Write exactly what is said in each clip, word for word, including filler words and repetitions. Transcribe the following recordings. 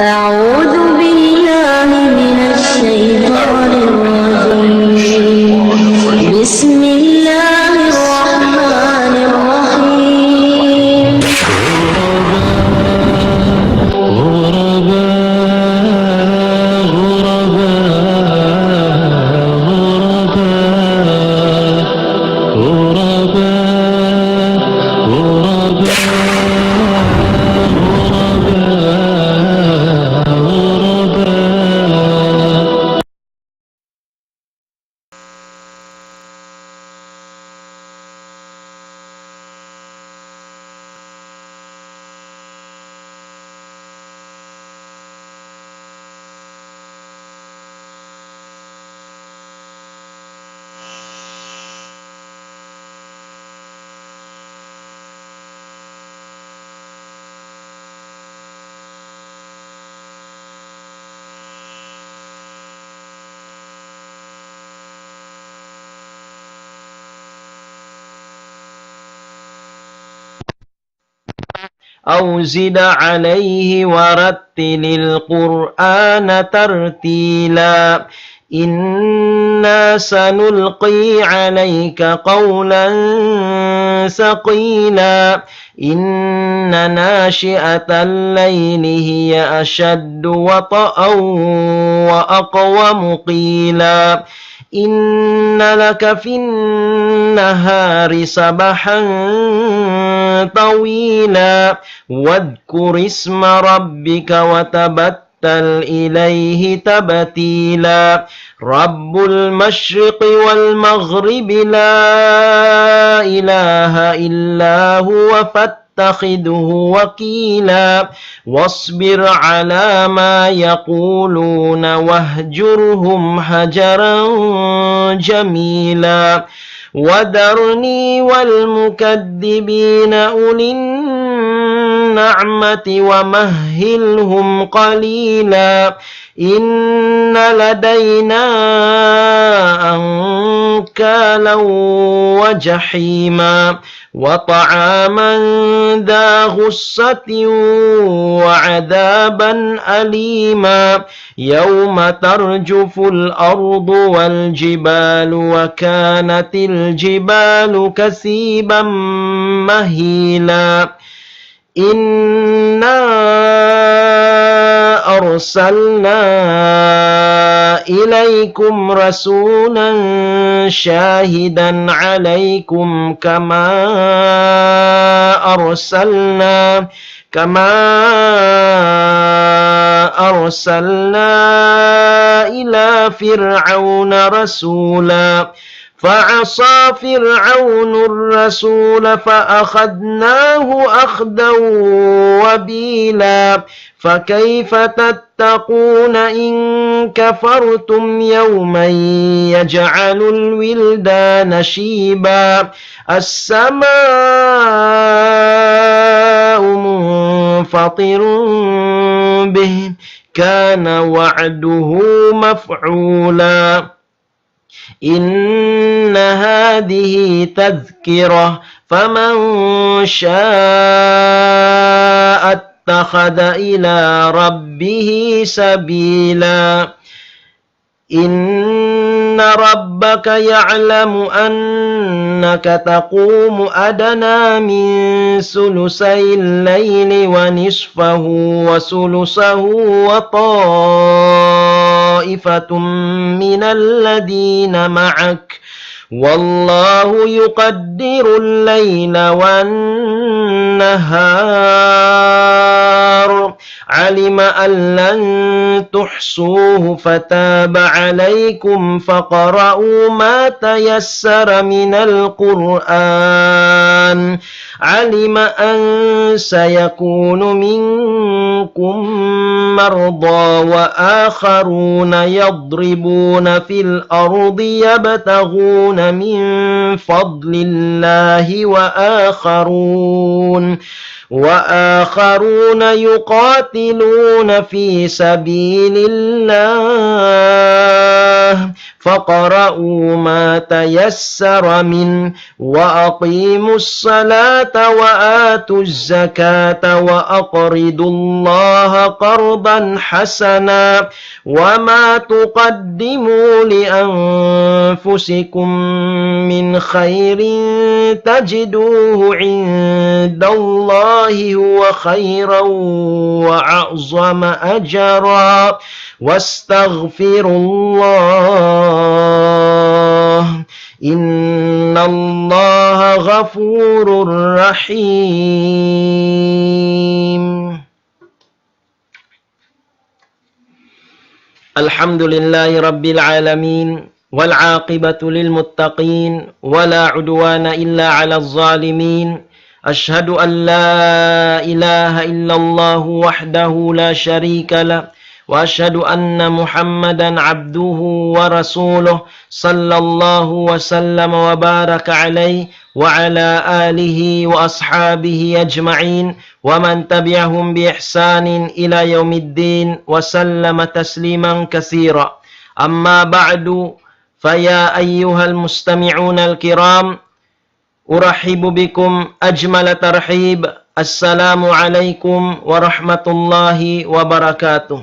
أعوذ بالله من الشيطان الرجيم. بسم الله الرحمن الرحيم. أو زد عليه ورتل القرآن ترتيلا. إنا سنلقي عليك قولا ثقيلا. إن ناشئة الليل هي أشد وطئا وأقوم قيلا. إن لك في النهار سبحا طويلا. واذكر اسم ربك وتبتل إليه تبتيلا. رب المشرق والمغرب لا إله إلا هو فاتخذه وكيلا. واصبر على ما يقولون واهجرهم هجرا جميلا. وذرني والمكذبين أولي النعمة ومهلهم قليلا. إن لدينا أنكالا وجحيما وطعاما ذا غصة وعذابا أليما. يوم ترجف الأرض والجبال وكانت الجبال كثيبا مهيلا. إنا أرسلنا إليكم رسولا شاهدا عليكم كما أرسلنا كما أرسلنا إلى فرعون رسولا. فعصى فرعون الرسول فأخذناه أخذا وبيلا. فكيف تتقون إن كفرتم يوما يجعل الولدان شيبا. السماء منفطر به كان وعده مفعولا. إن هذه تذكرة فمن شاء اتخذ إلى ربه سبيلا. إن ربك يعلم أنك تقوم أدنى من ثلثي الليل ونصفه وثلثه وطائفة من الذين معك والله يقدر الليل والنهار. علم أن لن تحصوه فتاب عليكم فاقرؤوا ما تيسر من القرآن. علم أن سيكون منكم مرضى وآخرون يضربون في الأرض يبتغون من فضل الله وآخرون وآخرون يقاتلون في سبيل الله فاقرؤوا ما تيسر منه وأقيموا الصلاة وآتوا الزكاة وأقرضوا الله قرضا حسنا وما تقدموا لأنفسكم من خير تجدوه عند الله هو خيرا وأعظم أجرا واستغفروا الله إن الله غفور رحيم. الحمد لله رب العالمين، والعاقبة للمتقين، ولا عدوان إلا على الظالمين. أشهد أن لا إله إلا الله وحده لا شريك له، وأشهد أن محمدا عبده ورسوله، صلى الله وسلم وبارك عليه وعلى آله وأصحابه أجمعين ومن تبعهم بإحسان إلى يوم الدين وسلم تسليما كثيرا. أما بعد، فيا أيها المستمعون الكرام، أرحب بكم أجمل ترحيب. السلام عليكم ورحمة الله وبركاته.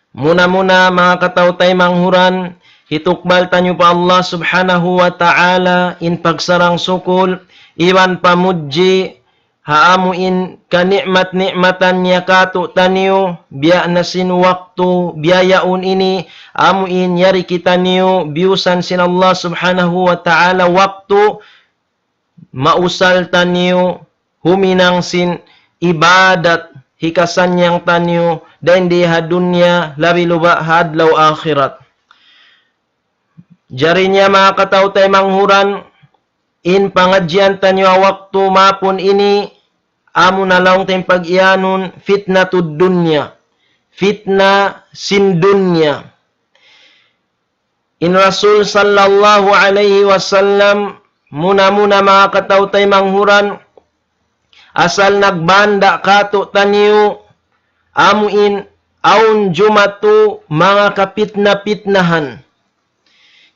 Muna-muna, manga kataw-taymanghuran, hitukbal taniyu pa Allah Subhanahu wa Ta'ala in pagsarang-sukul iban pamudji ha amu in kani'mat-ni'matan niya kātu'niyu, biya' na sin waktu, biya' yaun ini, amu in yari kitaniyu biyusan sin Allah Subhanahu wa Ta'ala waktu, mausal taniyu huminang sin ibadat hikasannyang taniyu dayn di ha dunya, labi luba' ha adlaw akhirat. Jari niya, manga kataw-taymanghuran, in pangadjian taniyu ha waktu maapun ini, amu na laung ta in pag-iyanun fitnatud dunya, fitna sin dunya. In Rasul sallallahu alayhi wasallam, muna-muna, manga kataw-taymanghuran, asal nagbanda' kātu'niyu, amu in awn jumatu manga kapitna-pitnahan.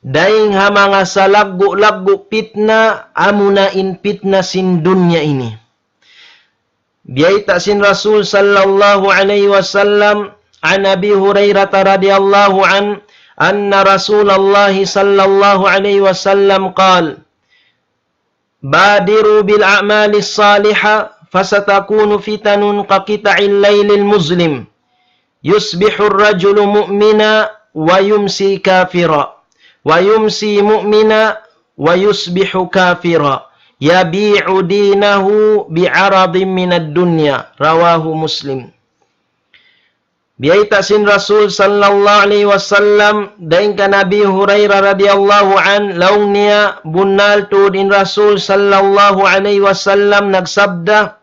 Dayng ha manga salaggu'-laggu' pitna, amu na in pitna sin dunya ini. Biyayta' sin Rasul sallallahu alayhi wasallam, عن أبي هريرة رضي الله عنه أن رسول الله صلى الله عليه وسلم قال: بادروا بالأعمال الصالحة فستكون فتن كقطع الليل المظلم يصبح الرجل مؤمنا ويمسي كافرا ويمسي مؤمنا ويصبح كافرا يبيع دينه بعرض من الدنيا رواه مسلم. Biyayta' sin Rasul sallallahu alayhi wasallam, dayng kan Abi Hurairah radiyallahu anhu, laung niya, bunnal tuud in Rasul sallallahu alayhi wasallam nagsabda,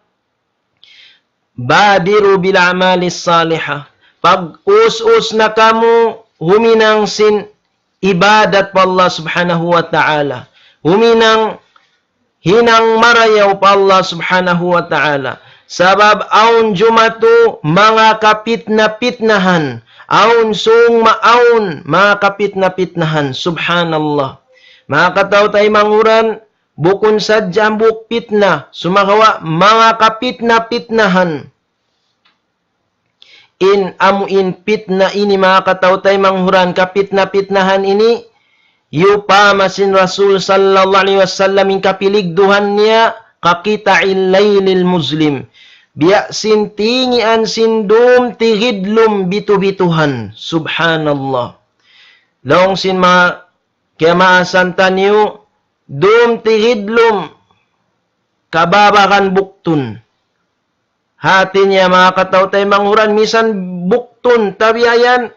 بادروا بالأعمال الصالحة. Pag-us-us na kamu huminang sin ibadat pa Allah Subhanahu wa Ta'ala. Huminang hinang marayaw pa Allah Subhanahu wa Ta'ala. Sabab awn jumatu manga kapitna-pitnahan. Awn sung maawn manga kapitna-pitnahan. Subhanallah. Manga kataw-taymanghuran, bukun sadja hambuuk pitna, sumagawa' manga kapitna-pitnahan. In amu in pitna ini, manga kataw-taymanghuran, kapitna-pitnahan ini, iyupama sin Rasul sallallahu alayhi wasallam in kapiligduhan niya, كقطع الليل المظلم. Biya' sin tingian sin dum tigidlum bitu-bituhan. Subhanallah. Laung sin manga kiyamaasan taniyu, dum tigidlum kababakan buktun. Hati niya, manga kataw-taymanghuran, misan buktun, tabiya' yan,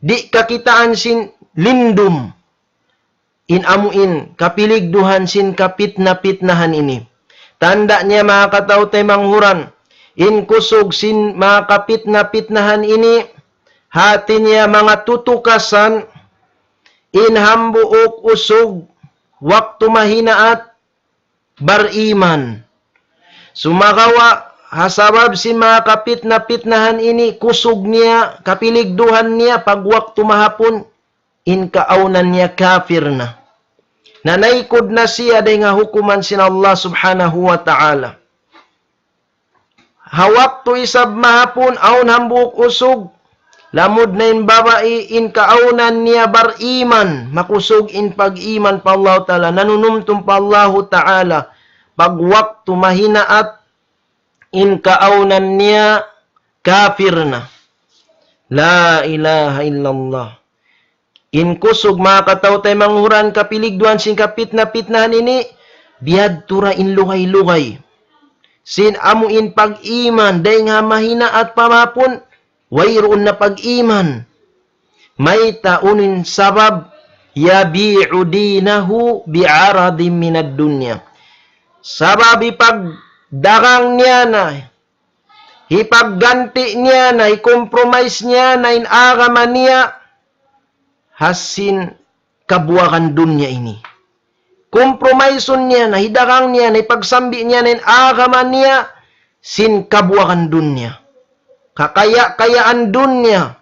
di' kakitaan sin lindum. In amu in kapiligduhan sin kapitna-pitnahan ini. Tanda' niya, manga kataw-taymanghuran, in kusug sin manga kapitna-pitnahan ini, hati niya manga tutukasan, in hambuuk usug waktu mahinaat bariman. Sumagawa', ha sabab sin manga kapitna-pitnahan ini, kusug niya, kapiligduhan niya, pag waktu mahapun, in kaawnan niya kafir na. Nanaykud na siya dayn ha hukuman sin Allah Subhanahu wa Ta'ala. Ha waktu isab mahapun, awn hambuuk usug, lamud na in babai, in kaawnan niya bariman, makusug in pag-iman pa Allah Ta'ala, nanunumtum pa Allah Ta'ala, pag waktu mahinaat, in kaawnan niya kafir na. La ilaha illallah. In kusug manga kataw-taymanghuran, kapiligduhan sin kapitna-pitnahan ini, biyadtu ra in lugay-lugay sin amu in pag-iman, dayn ha mahinaat pa mahapun, wayruun na pag-iman. Mayta'? Unu in sabab? يبيع دينه بعرض من الدنيا. Sabab hipagdagang niya na, hipagganti' niya na, hi-compromise niya na in agama niya, ha sin kabuwagan dunya ini. Compromise-un niya na, hidagang niya na, hipagsambi' niya na in agama niya, sin kabuwagan dunya. Kakaya-kayaan dunya.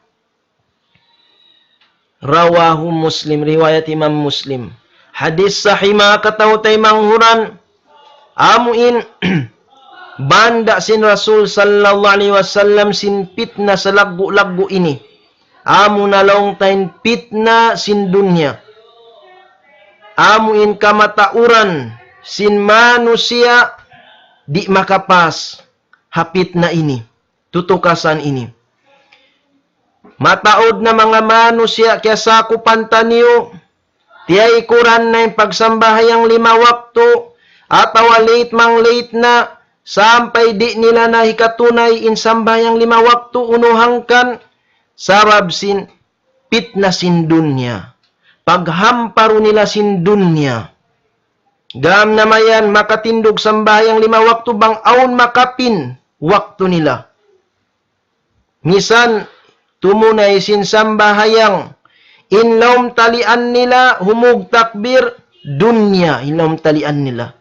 Rawahu Muslim, riwayat Imam Muslim. Hadis sahih manga kataw-taymanghuran. Amu in banda' sin Rasul sallallahu alayhi wasallam sin pitna salaggu'-laggu' ini. Amu na laung ta in pitna sin dunya. Amu in kamatauran sin manusiya' di' makapas ha pitna ini, tutukasan ini. Mataud na manga manusiya' kiyasakupan taniyu, tiyaykuran na in pagsambahayang lima waktu, atawa late mang late na, sampay di' nila na hikatunay in sambahayang lima waktu, unu hangkan, sabab sin pitna sin dunya. Paghamparu nila sin dunya. Gam na mayan makatindug sambahayang lima waktu bang awn makapin waktu nila. Misan tumunay sin sambahayang, in lawm talian nila, humug takbir, dunya, in lawm talian nila.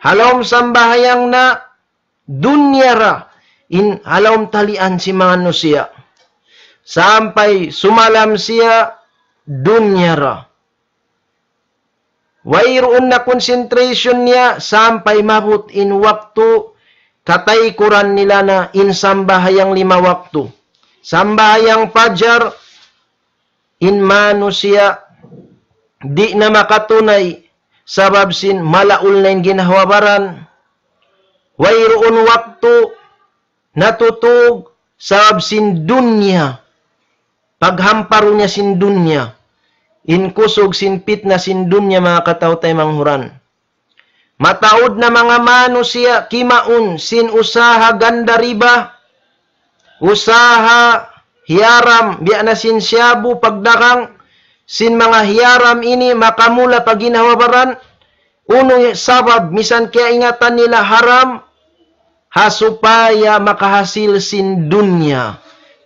Ha lawm sambahayang na, dunya ra, in ha lawm talian sin manusiya'. Sampay sumalam siya, dunya ra. Wayruun na concentration niya sampay maabut in waktu kataykuran nila na in sambahayang lima waktu. Sambahayang pajar, in manusiya' di' na makatunay sabab sin malaul na in ginhawa-baran. Wayruun waktu natutug sabab sin dunya. Paghamparu niya sin dunya. In kusug sin pitna sin dunya, manga kataw-taymanghuran. Mataud na manga manusiya' kimaun sin usaha ganda riba, usaha hiyaram, biya' na sin shabu, pagdagang sin manga hiyaram ini makamula pa ginhawa-baran. Unu sabab? Misan kiyaingatan nila haram, ha supaya makahasil sin dunya.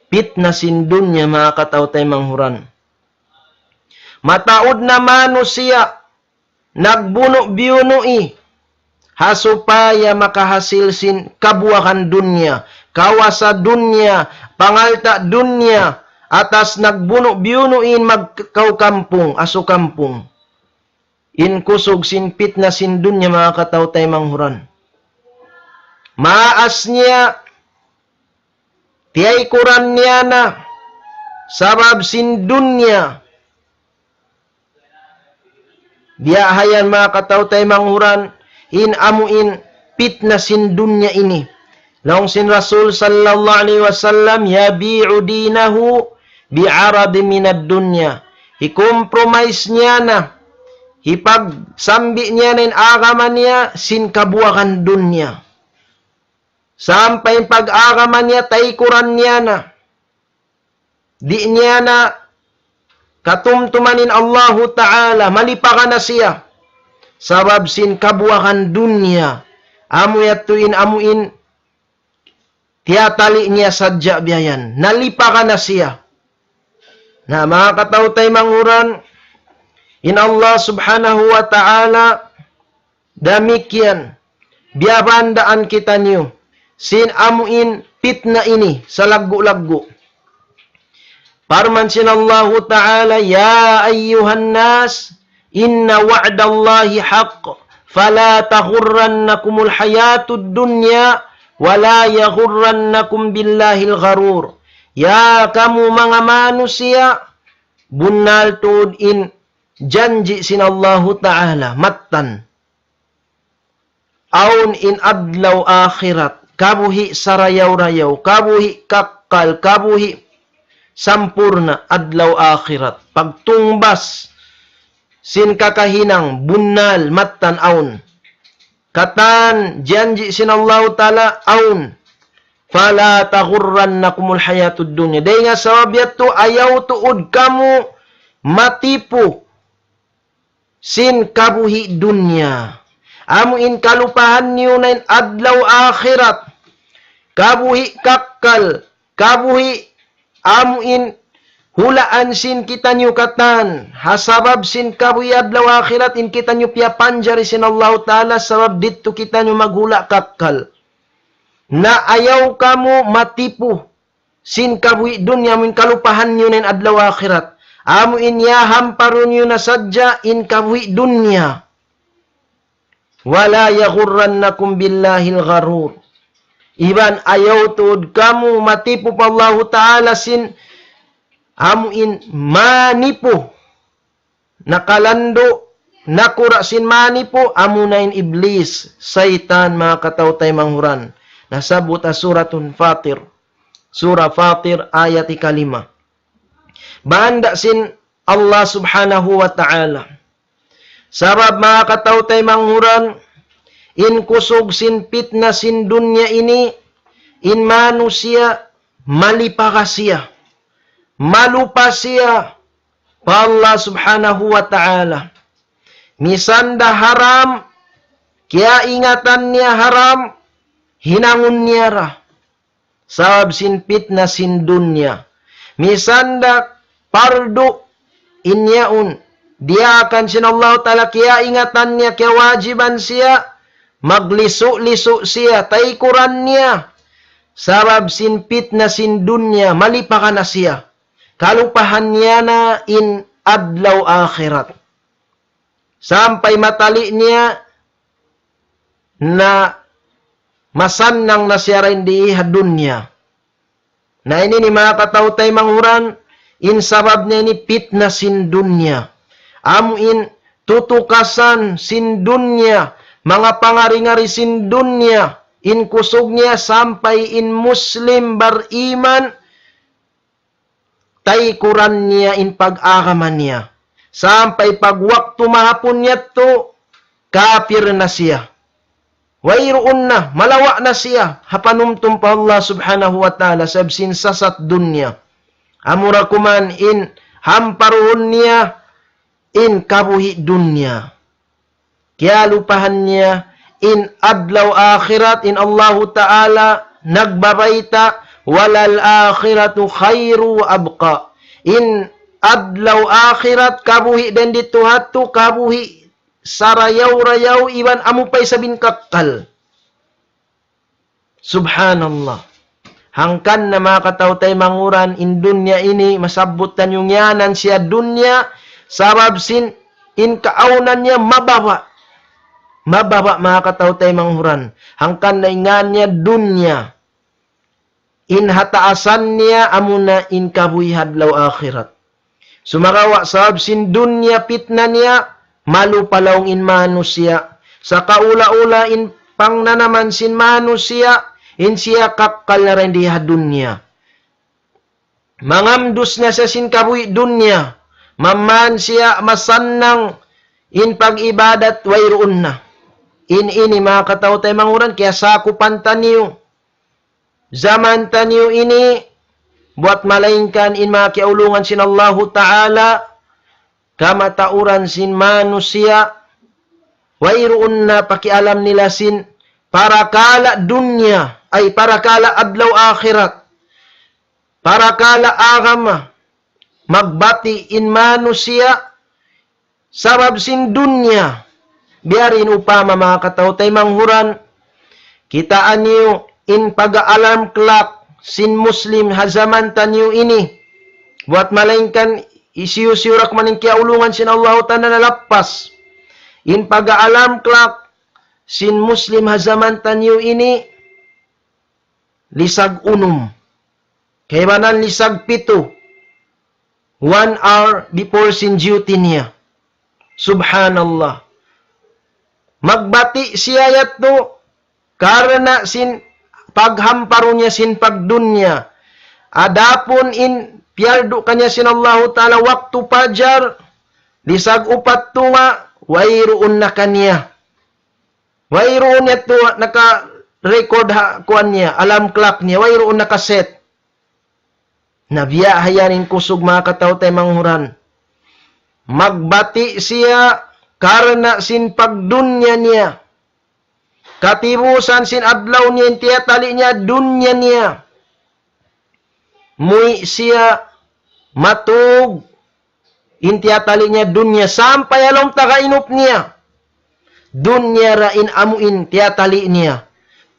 Pitna sin dunya, manga kataw-taymanghuran. Mataud na manusiya' nagbunu'-biyunu'i, ha supaya makahasil sin kabuwagan dunya, kawasa dunya, pangalta' dunya, atas nagbunu'-biyunu'i in magkaw kampung, asu kampung. In kusug sin pitna sin dunya, manga kataw-taymanghuran. Maas niya, tiyaykuran niya na, sabab sin dunya. Biya' hayan, manga kataw-taymanghuran, in amu in pitna sin dunya ini. Laung sin Rasul sallallahu alayhi wasallam, يبيع دينه بعرض من الدنيا. Hi-compromise niya na, hipagsambi' niya na in agama niya sin kabuwagan dunya. Sampay in pag-agama niya, taykuran niya na. Di' niya na katumtuman in Allahu Ta'ala, malipagan na siya. Sabab sin kabuwagan dunya. Amu yadtu in, amu in, tiyatali' niya sadja biya' yan. Nalipagan na siya. Na, manga kataw-taymanghuran, in Allah Subhanahu wa Ta'ala, damikkiyan. biyabandaan kitaniyu sin amu in pitna ini salaggu'-laggu'. Parman sin Allahu Ta'ala, يا أيها الناس إن وعد الله حق فلا تغرنكم الحياة الدنيا ولا يغرنكم بالله الغرور. Ya kamu manga manusiya', bunnal tuud in janji' sin Allahu Ta'ala, mattan. Awn in adlaw akhirat, kabuhi' sarayaw-rayaw, kabuhi' kakkal, kabuhi' sampurna' adlaw akhirat. Pagtungbas sin kakahinang bunnal mattan awn. Katan janji' sin Allahu Ta'ala awn. فلا تغرنكم الحياة الدنيا. Dayn ha sabab yadtu ayaw tuud kamu matipu sin kabuhi' dunya. Amu in kalupahan niyu na in adlaw akhirat. Kabuhi' kakkal, kabuhi' amu in hulaan sin kitaniyu katan. Ha sabab sin kabuhi' adlaw akhirat in kitaniyu piyapanjari sin Allahu Ta'ala sabab didtu kitaniyu maghula' kakkal. Na ayaw kamu matipu sin kabuhi' dunya, amu in kalupahan niyu na in adlaw akhirat. Amu in yahamparu niyu na sadja in kabuhi' dunya. ولا يغرنكم بالله الغرور. Iban ayaw tuud kamu matipu pa Allahu Ta'ala sin amu in manipu. Nakalandu', nakura' sin manipu, amuna in Iblis, saytan, manga kataw-taymanghuran. Nasabbut ha Suratul Fatir. Surah Fatir, ayat ikalima. Banda' sin Allah Subhanahu wa Ta'ala. Sabab manga kataw-taymanghuran, in kusug sin pitna sin dunya ini, in manusiya' malipaga siya. Malupa siya pa Allah Subhanahu wa Ta'ala. Misan da haram, kiyaingatan niya haram, hinangun niya ra. Sabab sin pitna sin dunya. Misan da pardu in yaun. Diyaakan sin Allah Ta'ala kiyaingatan niya, kiyawajiban siya, maglisu'-lisu' siya, taykuran niya. Sabab sin pitna sin dunya, malipaga na siya. Kalupahan niya na in adlaw akhirat. Sampay matali' niya na masannang na siya dayn di ha dunya. Na ini ini manga kataw-taymanghuran, in sabab niya ini pitna sin dunya. Amu in tutukasan sin dunya, manga pangari-ngari sin dunya, in kusug niya sampay in Muslim bariman, taykuran niya in pag-agama niya. Sampay pag waktu mahapun yadtu, kapir na siya. Wayruun na, malawa' na siya, ha panumtum pa Allah Subhanahu wa Ta'ala, sabab sin sasat dunya. Amura kuman in hamparuhun niya, in kabuhi' dunya. Kiyalupahan niya, in adlaw akhirat, in Allahu Ta'ala nagbabayta', وللآخرة خير وأبقى. In adlaw akhirat, kabuhi' dayn didtu ha yadtu, kabuhi' sarayaw-rayaw iban amu pa isab in kakkal. Subhanallah. Hangkan na manga kataw-taymanghuran in dunya ini, masabbut taniyu ngiyanan siya dunya, sabab sin in kaawnan niya mababa'. Mababa' manga kataw-taymanghuran. Hangkan na in ngan niya dunya. In ha taasan niya amuna in kabuhi' adlaw akhirat. Sumagawa' sabab sin dunya pitna niya, malupa laung in manusiya'. Sakaula-ula in pangnanaman sin manusiya', in siya kakkal na dayn di ha dunya. Mangamdus na siya sin kabuhi' dunya, mamman siya masannang in pag-ibadat wayruun na. In ini manga kataw-taymanghuran, kiyasakupan taniyu. Jaman taniyu ini, buwat malaingkan in manga kiyaulungan sin Allahu Ta'ala, kamatauran sin manusiya', wayruun na pakialam nila sin parakala' dunya, ay parakala' adlaw akhirat, parakala' agama, magbati' in manusiya', sabab sin dunya. Biya' diin upama manga kataw-taymanghuran, Kitaa niyu in pag-alarm clock sin Muslim ha jaman taniyu ini. Buwat malaingkan hisiyu-siyu ra kuman in kiyaulungan sin Allahu Ta'ala nalappas. In pag-alarm clock sin Muslim ha jaman taniyu ini, lisag unum. Kaibanan lisag pitu. One hour before sin duty niya. Subhanallah. Magbati' siya yadtu karna' sin paghamparu niya sin pagdunya. Adapun in piyardu kaniya sin Allahu Ta'ala waktu pajar, lisag upat tunga', wayruun na kaniya. Wayruun yadtu naka-record ha kuwan niya, alarm clock niya, wayruun naka-set. Na biya' ha yan in kusug, manga kataw-taymanghuran. Magbati' siya karna' sin pagdunya niya. Katibusan sin adlaw niya, in tiyatali' niya, dunya niya. Muwi' siya, matug, in tiyatali' niya dunya, sampay ha lawm tagainup niya. Dunya ra in amu in tiyatali' niya.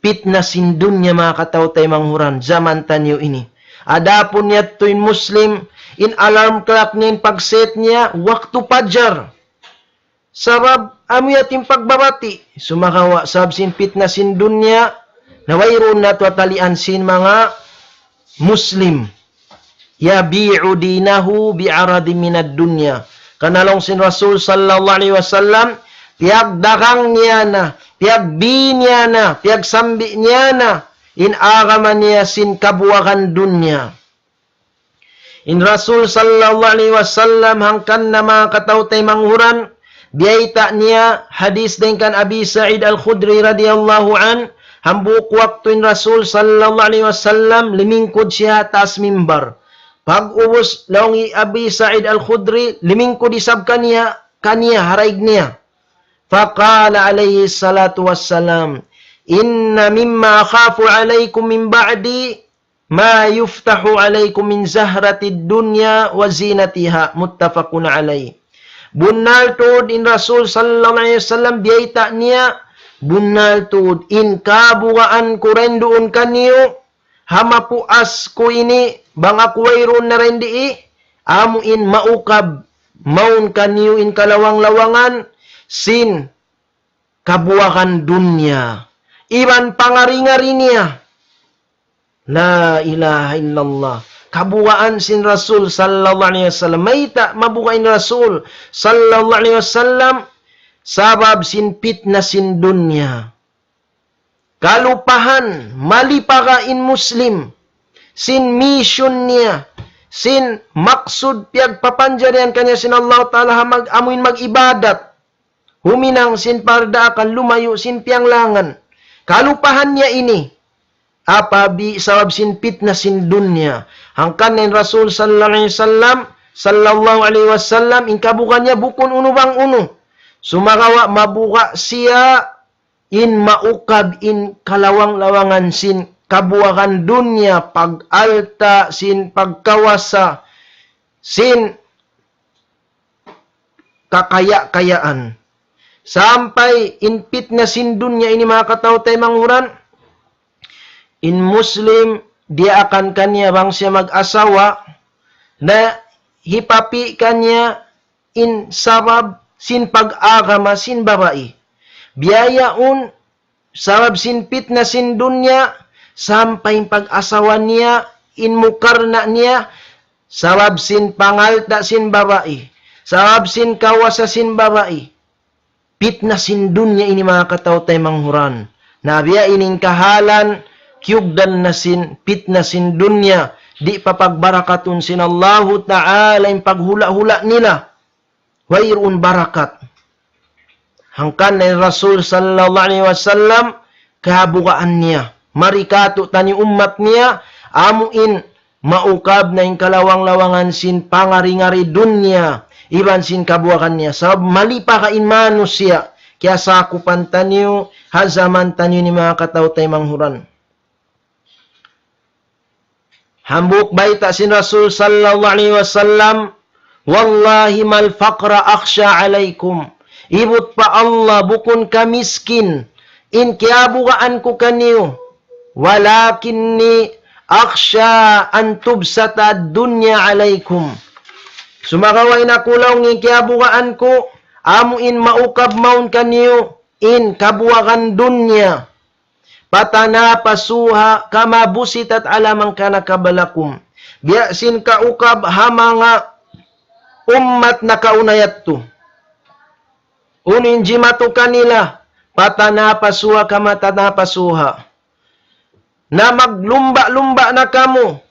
Pitna sin dunya, manga kataw-taymanghuran, jaman taniyu ini. Adapun yadtu in Muslim, in alarm clock niya, in pag-set niya, waktu pajar. Sabab amu yadtu in pagbabati'. Sumagawa', sabab sin pitna sin dunya, na wayruun na tuud talian sin manga Muslim. يبيع دينه بعرض من الدنيا. Karna' laung sin Rasul sallallahu alayhi wasallam, piyagdagang niya na, piyagbi niya na, piyagsambi niya na, in agama niya sin kabuwagan dunya. In Rasul sallallahu alayhi wasallam hangkan na, manga kataw-taymanghuran, biyayta' niya hadis dayn kan Abi Sa'id Al-Khudri radiyallahu anhu, hambuuk waktu in Rasul sallallahu alayhi wasallam limingkud siya ha taas mimbar. Pag-ubus laung hi Abi Sa'id Al-Khudri, limingkud isab kaniya, kaniya, ha daig niya. فقال عليه الصلاة والسلام: إن مما أخاف عليكم من بعدي ما يفتح عليكم من زهرة الدنيا وزينتها، متفق عليه. Bunnal tuud in Rasul sallallahu alayhi wasallam biyayta' niya, bunnal tuud in kabugaan ku dayn duun kaniyu, ha mapuas ku ini, bang aku wayruun na dayn dii, amu in maukab mawn kaniyu in kalawang-lawangan sin kabugaan dunya iban pangari-ngari niya. La ilaha illallah. Kabugaan sin Rasul sallallahu alayhi wasallam. Mayta' mabuga' in Rasul sallallahu alayhi wasallam? Sabab sin pitna sin dunya. Kalupahan, malipaga in Muslim sin mission niya, sin maksud piyagpapanjarihan kaniya sin Allah Ta'ala ha mag-, amuin mag-ibadat. Huminang sin pardaakan, lumayu' sin piyanglangan. Kalupahan niya ini. Apabi sabab sin pitna sin dunya. Hangkan na in Rasul sallallahu alayhi wasallam, sallallahu alayhi wasallam, in kabugaan niya bukun unu bang unu. Sumagawa' mabuga' siya in maukab in kalawang-lawangan sin kabugaan dunya, pag-alta', sin pagkawasa, sin kakaya-kayaan. Sampay in pitna sin dunya ini, manga kataw-taymanghuran, in Muslim, diyaakan kaniya bang siya mag-asawa, na hipapi' kaniya in sabab sin pag-agama sin babai. Biya' yaun sabab sin pitna sin dunya, sampay in pag-asawa niya, in mukarna' niya, sabab sin pangalta' sin babai, sabab sin kawasa sin babai. Pitna sin dunya ini, manga kataw-taymanghuran. Na biya' ini in kahalan, kiyugdan na sin pitna sin dunya, di' papagbarakatun sin Allahu Ta'ala in paghula'-hula' nila. Wayruun barakat. Hangkan na in Rasul sallallahu alayhi wasallam, kabugaan niya. Mari katu' taniyu ummat niya, amu in maukab na in kalawang-lawangan sin pangari-ngari dunya, iban sin kabugaan niya. Sabab malipaga in manusiya', kiyasakupan taniyu, ha jaman taniyu ini, manga kataw-taymanghuran. Hambuuk bayta' sin Rasul sallallahu alayhi wasallam, والله ما الفقر أخشى عليكم. Ibut pa Allah, bukun kamiskin in kiyabugaan ku kaniyu, ولكني أخشى أن تبسط الدنيا عليكم. Sumagawa' in aku laung in kiyabugaan ku, amu in maukab mawn kaniyu, in kabuagan dunya. فتنافسوها كما بسطت على من كان قبلكم. Biya' sin kaukab ha manga ummat nakauna yadtu. Unu in jimatu kanila, فتنافسوها كما تنافسوها. Na maglumba-lumba na kamu,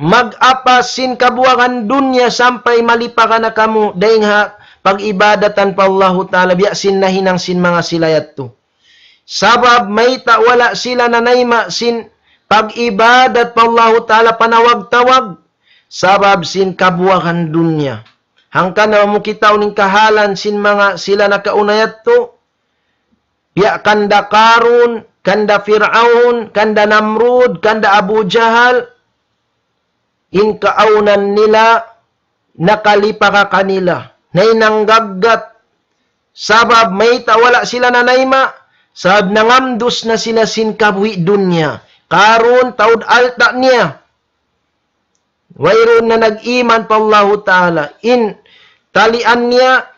mag-apas sin kabuagan dunya sampay malipaga na kamu, dayn ha pag-ibadatan pa Allahu Ta'ala, biya' sin nahinang sin manga sila yadtu. Sabab mayta' wala' sila nanayma' sin pag-ibadat pa Allahu Ta'ala panawag-tawag, sabab sin kabuagan dunya. Hangkan na mu kitaun in kahalan sin manga sila nakauna yadtu, biya' kanda Karun, kanda Fir'aun, kanda Namrud, kanda Abu Jahal, in kaawnan nila nakalipaga kanila. Nahinang gaggat. Sabab mayta' wala' sila nanayma', sabab nangamdus na sila sin kabuhi' dunya. Karun, taud alta' niya. Wayruun na nag-iman pa Allahu Ta'ala. In talian niya,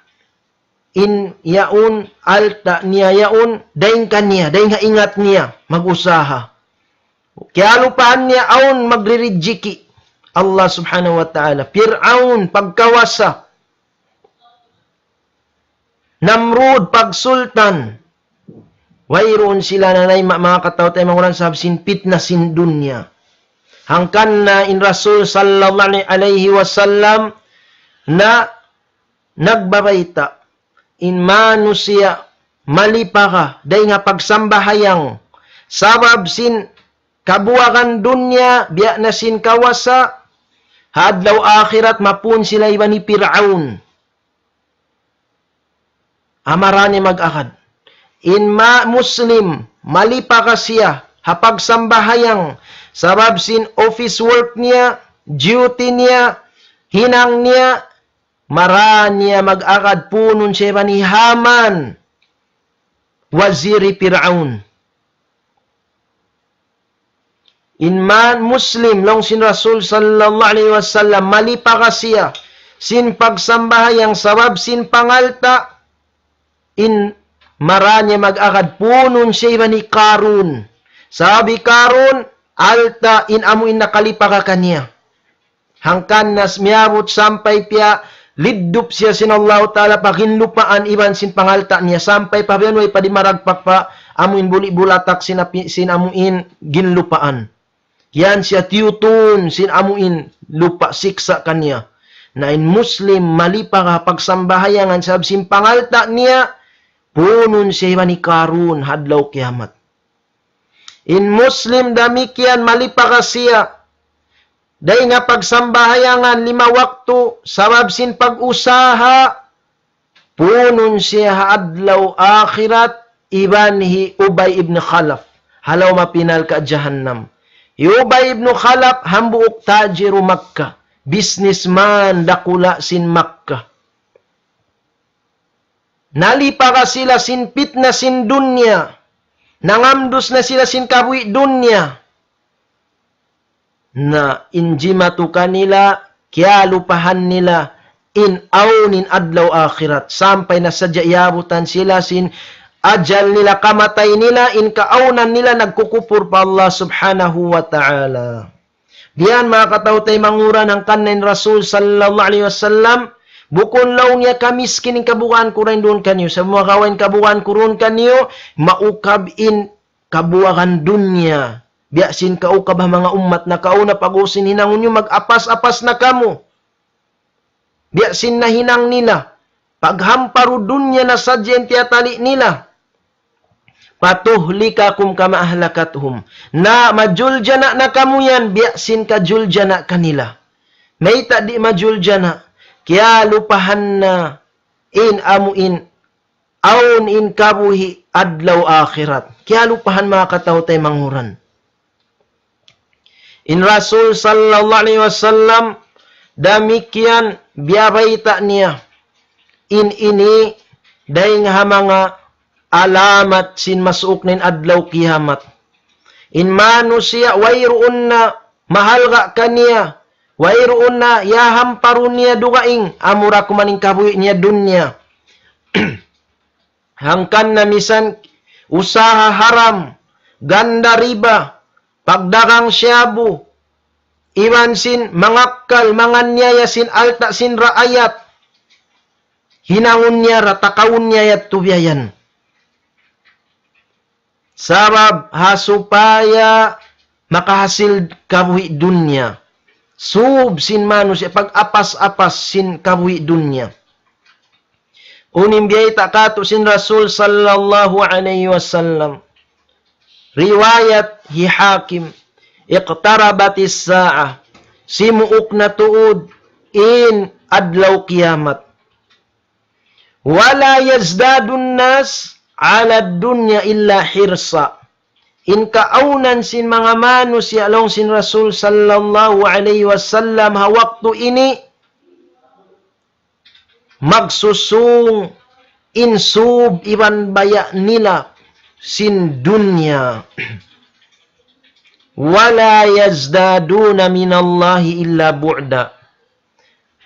in yaun, alta' niya yaun, dayn kaniya, dayn ha ingat niya, mag-usaha. Kiyalupahan niya awn magririjiki. Allah Subhanahu wa Ta'ala. Pir'aun, pagkawasa. Namrud, pagsultan. Wayruun sila nanayma', manga kataw-taymanghuran, sabab sin pitna sin dunya. Hangkan na in Rasul sallallahu alayhi wasallam na nagbabayta', in manusiya' malipaga dayn ha pagsambahayang, sabab sin kabuagan dunya, biya' na sin kawasa, ha adlaw akhirat mapuun sila iban hi Pir'aun. Amara niya mag-agad. In ma-, Muslim, malipaga siya ha pagsambahayang, sabab sin office work niya, duty niya, hinang niya, amara niya mag-agad, puunun siya iban hi Haman, wazir hi Pir'aun. In man Muslim, laung sin Rasul sallallahu alayhi wasallam, malipaga siya sin pagsambahayang sabab sin pangalta', in amara niya mag-agad, puunun siya iban hi Karun. Sabab hi Karun, alta' in amu in nakalipaga kaniya. Hangkan na miyabut sampay piyaliddup siya sin Allahu Ta'ala pa ginlupaan iban sin pangalta' niya, sampay pa biya' way pa di' maragpak pa amu in buli' bulatak sin api, sin amu in ginlupaan. Yan siya tiyutun sin amu in lupa' siksa' kaniya. Na in Muslim malipaga ha pagsambahayangan sabab sin pangalta' niya, puunun siya iban hi Karun ha adlaw kiyamat. In Muslim damikkiyan malipaga siya dayn ha pagsambahayangan lima waktu, sabab sin pag-usaha, puunun siya ha adlaw akhirat, iban hi Ubay ibn Khalaf, ha lawm mapinal ka jahannam. Hi Ubay ibn Khalaf, hambuuk tajiru Makkah, businessman dakula' sin Makkah. Nalipaga sila sin pitna sin dunya. Nangamdus na sila sin kabuhi' dunya. Na in jimatu kanila, kiyalupahan nila in awn in adlaw akhirat. Sampay na sadja iyabutan sila sin ajal nila, kamatay nila, in kaawnan nila nagkukupur pa Allah Subhanahu wa Ta'ala. Biya' yan, manga kataw-taymanghuran, hangkan na in Rasul sallallahu alayhi wasallam, bukun laung niya kamiskin in kabugaan ku dayn duun kaniyu. Sumagawa' in kabugaan ku duun kaniyu, maukab in kabuagan dunya. Biya' sin kaukab ha manga ummat nakauna, pag-ubus sin hinangun niyu, mag-apas-apas na kamu. Biya' sin nahinang nila. Paghamparu dunya na sadja in tiyatali' nila. فتهلككم كما أهلكتهم. Na majuljana' na kamu yan, biya' sin kajuljana' kanila. Mayta' di' majuljana'? Kiyalupahan na in amu in awn in kabuhi' adlaw akhirat. Kiyalupahan, manga kataw-taymanghuran. In Rasul sallallahu alayhi wasallam, damikkiyan biyabayta' niya in ini dayn ha manga alamat sin masuuk na in adlaw kiyamat. In manusiya', wayruun na mahalga' kaniya, wayruun na yahamparu niya dugaing, amura kuman in kabuhi' niya dunya. Hangkan na misan usaha haram, ganda riba, pagdagang shabu, iban sin mangakkal, manganiyaya sin alta' sin raayat, hinangun niya ra, takawun niya yadtu biya' yan. Sabab ha supaya makahasil kabuhi' dunya. Sub sin manusiya', pag-apas-apas sin kabuhi' dunya. Unu in biyayta' katu' sin Rasul sallallahu alayhi wasallam. Riwayat hi Hakim, اقتربت الساعة. Simuuk na tuud in adlaw kiyamat. ولا يزداد الناس على الدنيا إلا حرصا. In kaawnan sin manga manusiya' laung sin Rasul sallallahu alayhi wasallam ha waktu ini, magsusung in sub iban baya' nila sin dunya. ولا يزدادون من الله إلا بعدا.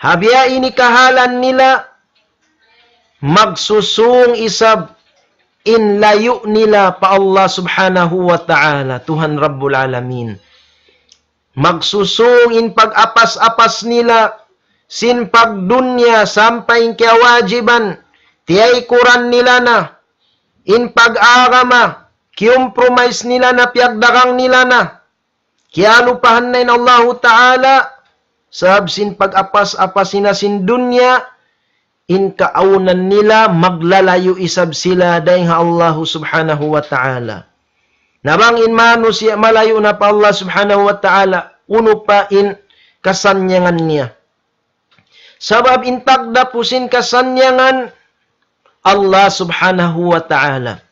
Ha biya' ini kahalan nila, magsusung isab in layu' nila pa Allah Subhanahu wa Ta'ala, Tuhan Rabbul Alamin. Magsusung in pag-apas-apas nila sin pagdunya sampay in kiyawajiban, tiyaykuran nila na, in pag-agama, kiyumpromise nila na, piyagdagang nila na, kiyalupahan na in Allahu Ta'ala, sabab sin pag-apas-apas nila sin dunya, in kaawnan nila maglalayu' isab sila dayn ha Allahu Subhanahu wa Ta'ala. Na bang in manusiya' malayu' na pa Allah Subhanahu wa Ta'ala, unu pa in kasannyangan niya? Sabab in tagdapu sin kasannyangan, Allah Subhanahu wa Ta'ala.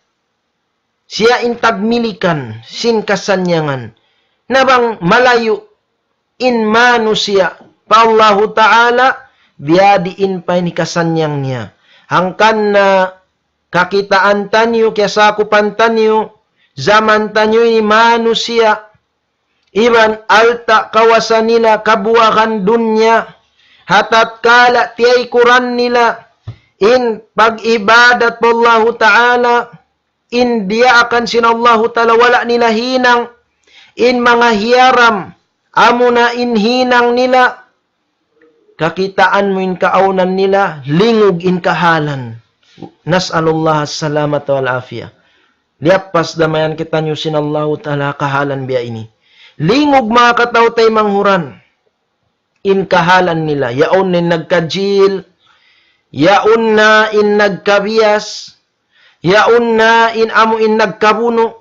Siya in tagmilikan sin kasannyangan. Na bang malayu' in manusiya' pa Allahu Ta'ala, biya' diin pa in kasannyangan niya. Hangkan na kakitaan taniyu, kiyasakupan taniyu, jaman taniyu ini manusiya', iban alta' kawasa nila kabuwagan dunya, ha tatkala tiyaykuran nila in pag-ibadat pa Allahu Ta'ala, in diyaakan sin Allahu Ta'ala wala' nila hinang, in manga hiyaram, amuna in hinang nila, kakitaan mu in kaawnan nila, lingug in kahalan. نسأل الله السلامة والعافية. Liyappas damayan kitaniyu sin Allahu Ta'ala kahalan biya' ini. Lingug manga kataw-taymanghuran. In kahalan nila. Yaun na in nagkajil. Yaun na in nagkabiyas. Yaun na in amu in nagkabunu'.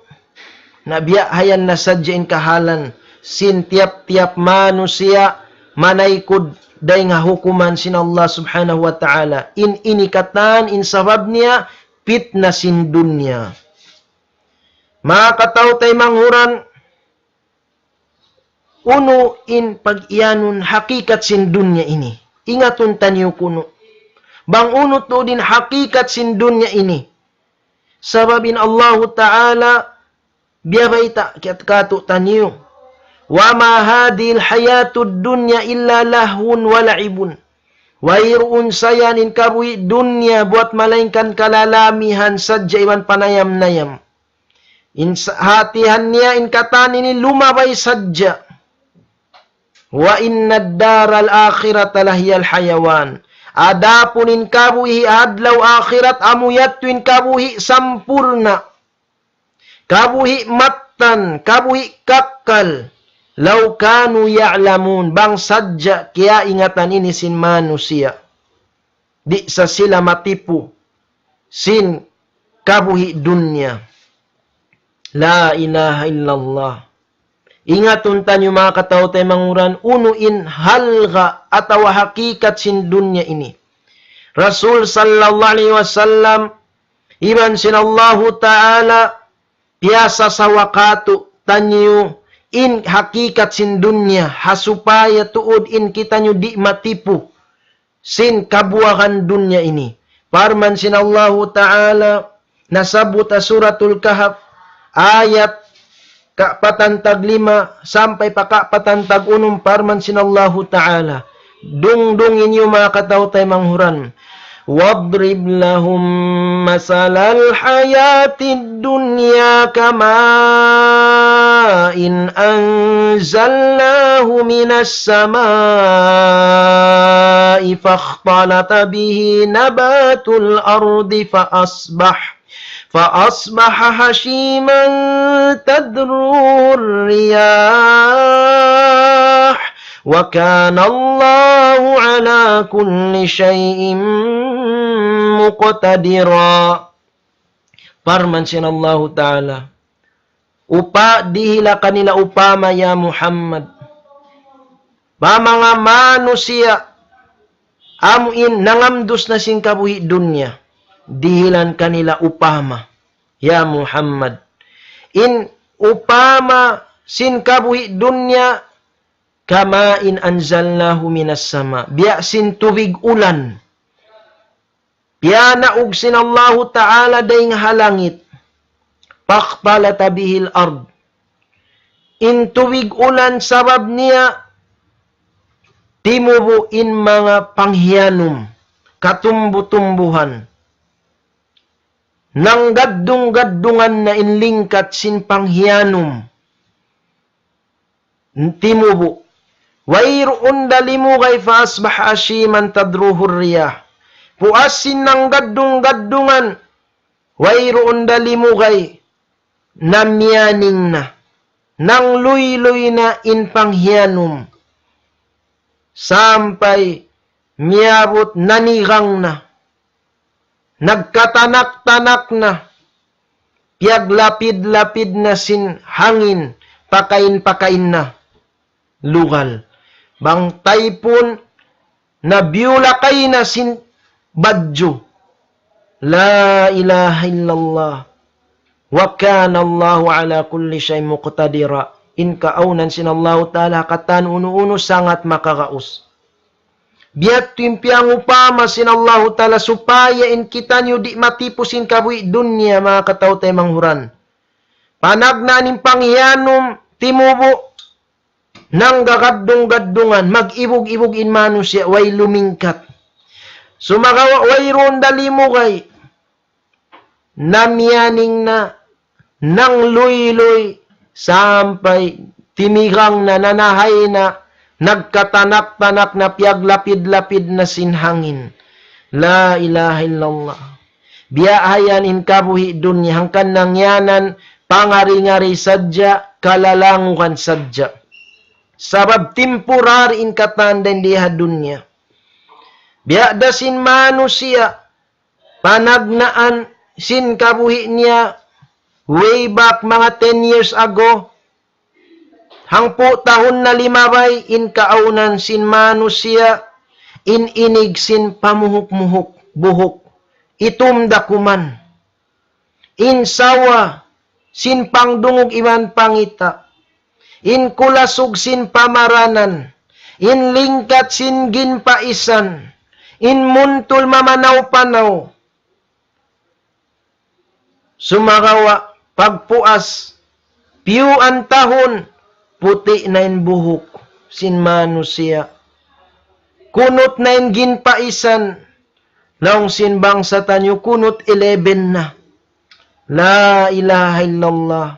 Na biya' hayan na sadja in kahalan sin tiyap-tiyap manusiya' manaykud dayn ha hukuman sin Allah Subhanahu wa Ta'ala. In ini katan in sabab niya pitna sin dunya. Manga kataw-taymanghuran, unu in pag-iyanun hakikat sin dunya ini? Ingatun taniyu kunu'. Bang unu tuud in hakikat sin dunya ini. Sabab in Allahu Ta'ala biyabayta' kiyat-, katu' taniyu. وما هذه الحياة الدنيا إلا لهو ولعب. Wayruun sa yan in kabuhi' dunya buwat malaingkan kalalamihan sadja iban panayam-nayam. In sa-, hatihan niya in katan ini lumabay sadja. وإن الدار الآخرة لهي الحيوان. Adapun in kabuhi' adlaw akhirat amu yadtu in kabuhi' sampurna'. Kabuhi' mattan, kabuhi' kakkal. لو كانوا يعلمون. Bang sadja kiyaingatan ini sin manusiya'. Di' sa sila matipu sin kabuhi' dunya. La ilaha illallah. Ingatun taniyu manga kataw-taymanghuran, unu in halga' atawa hakikat sin dunya ini. Rasul sallallahu alayhi wasallam, iban sin Allahu Ta'ala, piyasasawa katu' taniyu in hakikat sin dunya, ha supaya tuud in kitaniyu di' matipu sin kabuwagan dunya ini. Parman sin Allahu Ta'ala, nasabbut ha Suratul Kahf, ayat kapatan tag lima sampay pa kapatan tag unum, parman sin Allahu Ta'ala. Dungdungi niyu manga kataw-taymanghuran. واضرب لهم مثل الحياة الدنيا كماء أنزلناه من السماء فاختلط به نبات الأرض فأصبح فأصبح هشيما تذروه الرياح وكان الله على كل شيء مقتدرا. Parman sin Allahu Ta'ala, upa-, dihila kanila upama ya Muhammad, pa manga manusiya' amu in nangamdus na sin kabuhi' dunya, dihilan kanila upama, ya Muhammad. In upama sin kabuhi' dunya, كماء أنزلناه من السماء. Biya' sin tubig ulan. Piyanaug sin Allahu Ta'ala dayn ha langit. فاختلط به الأرض. In tubig ulan sabab niya timubu' in manga panghiyanum, katumbu-tumbuhan. Nanggaddung-gaddungan na in lingkat sin panghiyanum. Timubu'. Wayruun da limugay فأصبح هشيما تذروه الرياح. Puas sin nanggaddung-gaddungan, wayruun da limugay, namiyaning na, nangluyluy na in panghiyanum, sampay miyabut nanigang na, nagkatanak-tanak na, piyaglapid-lapid na sin hangin, pakain-pakain na lugal. Bang taypun, nabiulakay na sin badju'. لا إله إلا الله. وكان الله على كل شيء مقتدرا. In kaawnan sin Allahu Ta'ala ha katan unu-unu sangat makagaus. Biya' ha yan in piyangupama sin Allahu Ta'ala supaya in kitaniyu di' matipu sin kabuhi' dunya, manga kataw-taymanghuran. Panagnaan in panghiyanum timubu', nanggagaddung-gaddungan, mag-ibug-ibug in manusiya', way lumingkat. Sumagawa' wayruun da limugay, namiyaning na, nangluyluy, sampay timigang na, nanahay na, nagkatanak-tanak na, piyaglapid-lapid na sin hangin. لا إله إلا الله. Biya' ha yan in kabuhi' dunya, hangkan nangyanan, pangari-ngari sadja, kalalangugan sadja. Sabab temporary in katan dayn di ha dunya. Biya' da sin manusiya', panagnaan sin kabuhi' niya, way back manga ten years ago, hangpu' tahun na limabay, in kaawnan sin manusiya', in inig sin pamuhuk-muhuk, buhuk, itum da kuman. In sawa sin pangdungug iban pangita', in kulasug sin pamaranan, in lingkat sin ginpaisan, in muntul mamanaw-panaw. Sumagawa' pagpuas, piyuan tahun, puti' na in buhuk sin manusiya'. Kunut na in ginpaisan, laung sin bangsa taniyu kunut eleven na. لا إله إلا الله.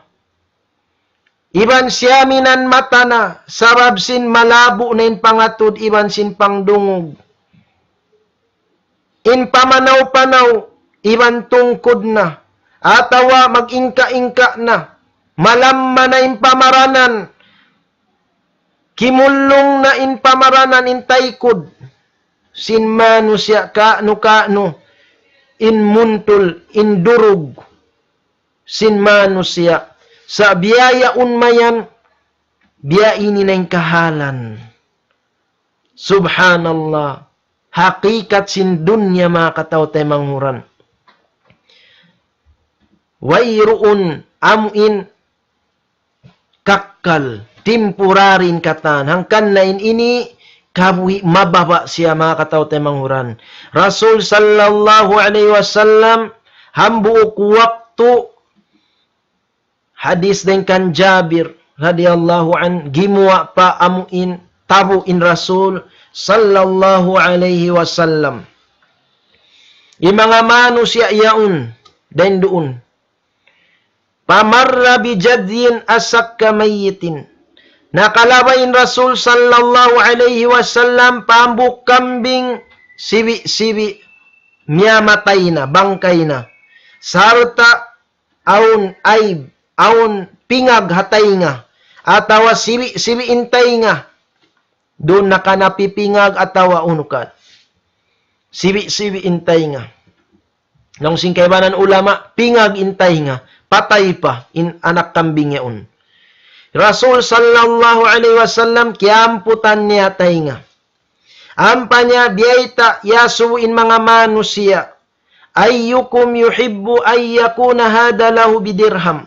Iban siyaminan mata na, sabab sin malabo' na in pangatud iban sin pangdungug. In pamanaw-panaw, iban tungkud na, atawa mag-ingka-ingka na, malamma na in pamaranan, kimullung na in pamaranan, in taykud sin manusiya', kaanu-kaanu in muntul, in durug sin manusiya'. Sa' biya' yaun mayan, biya' ini na in kahalan. Subhanallah. Hakikat sin dunya, manga kataw-taymanghuran. Wayruun amuin kakkal, temporary in katan. Hangkan na in ini, kabuhi' mababa' siya, manga kataw-taymanghuran. Rasul sallallahu alayhi wasallam, hambuuk waktu, hadis dayn kan Jabir radiyallahu anhu, gimuwa' pa amuin tabu' in Rasul sallallahu alayhi wasallam. In manga manusiya' yaun, dayn duun. فمر بجذي أسك ميت. Nakalabay in Rasul sallallahu alayhi wasallam pa hambuuk kambing sibi'-sibi' miyamatay na, bangkay na. Sarta' awn ayb, awn pingag ha taynga, atawa sibi'-sibi' in taynga. Duun na ka napipingag atawa unu ka. Sibi'-sibi' in taynga. Laung sin kaibanan ulama, pingag in taynga, patay pa in anak kambing yaun. Rasul sallallahu alayhi wasallam, kiyamputan niya taynga. Ampa niya biyayta' iyasubu in manga manusiya', أيكم يحب أن يكون هذا له بدرهم.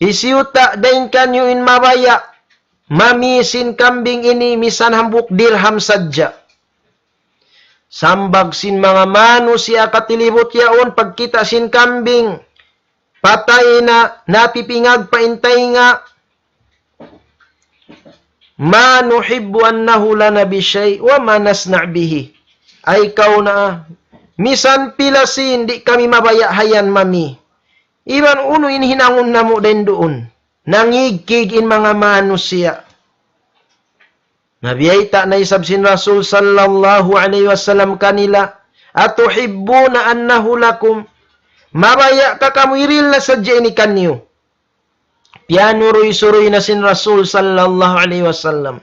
Hisiyu ta dayn kaniyu in mabaya' mami sin kambing ini misan hambuuk dirham sadja. Sambag sin manga manusiya' katilibut yaun, pagkita' sin kambing patay na, napipingag pa in taynga, ما نحب أن نهلك بشيء وما نصنع به. Ay kaw na, misan pila sin di' kami mabaya' ha yan mami. Iban unu in hinangun namu' dayn duun. Nangigkig in manga manusiya'. Na biyayta' na isab sin Rasul sallallahu alayhi wasallam kanila, أتحبون أن نهلككم. Mabaya' ka kamu iril na sadja ini kaniyu. Piyasuruy-suruy na sin Rasul sallallahu alayhi wasallam.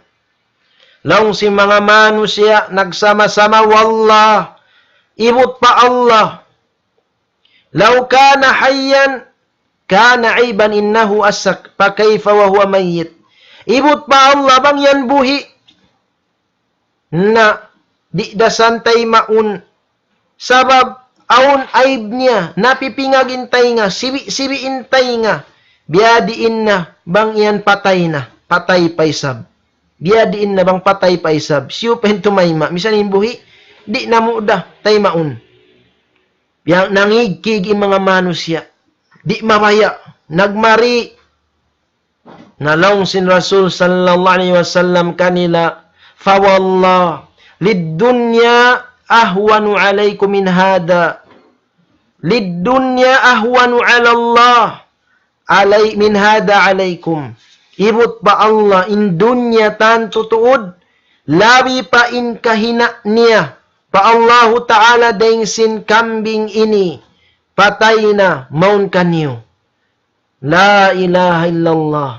Laung sin manga manusiya' nagsama-sama, والله, ibut pa Allah, لو كان حيا كان عيبا إنه أسك فكيف وهو ميت. Ibut pa Allah, bang yan buhi' na, di' da san taymaun. Sabab awn ayb niya, napipingag in taynga, sibi'-sibi' in taynga. Biyadiin na bang yan patay na, patay pa isab. Biyadiin na bang patay pa isab. Siyu pa in tumayma', misan in buhi', di' namu' da taymaun. Biya' nangigkig in manga manusiya'. Di' mabaya', nagmari. Na laung sin Rasul sallallahu alayhi wasallam kanila, فوالله للدنيا أهون عليكم من هذا. للدنيا أهون على الله علي-، من هذا عليكم. Ibut pa Allah, in dunya tantu tuud, labi pa in kahina' niya pa Allahu Ta'ala dayn sin kambing ini, patay na mawn kaniyu. La ilaha illallah.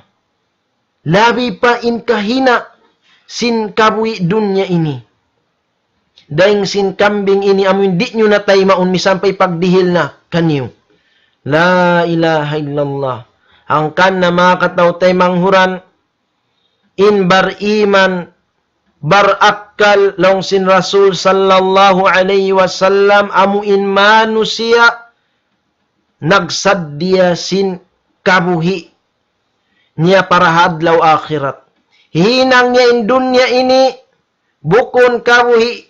Labi pa in kahina' sin kabuhi' dunya ini. Dayn sin kambing ini amu in di' niyu na taymaun misan pa ipagdihil na kaniyu. La ilaha illallah. Hangkan na manga kataw-taymanghuran, manghuran, in bariman, barakkal laung sin Rasul sallallahu alayhi wasallam, amu in manusiya' nagsaddiya sin kabuhi' niya para ha adlaw akhirat. Hinang niya in dunya ini bukun kabuhi',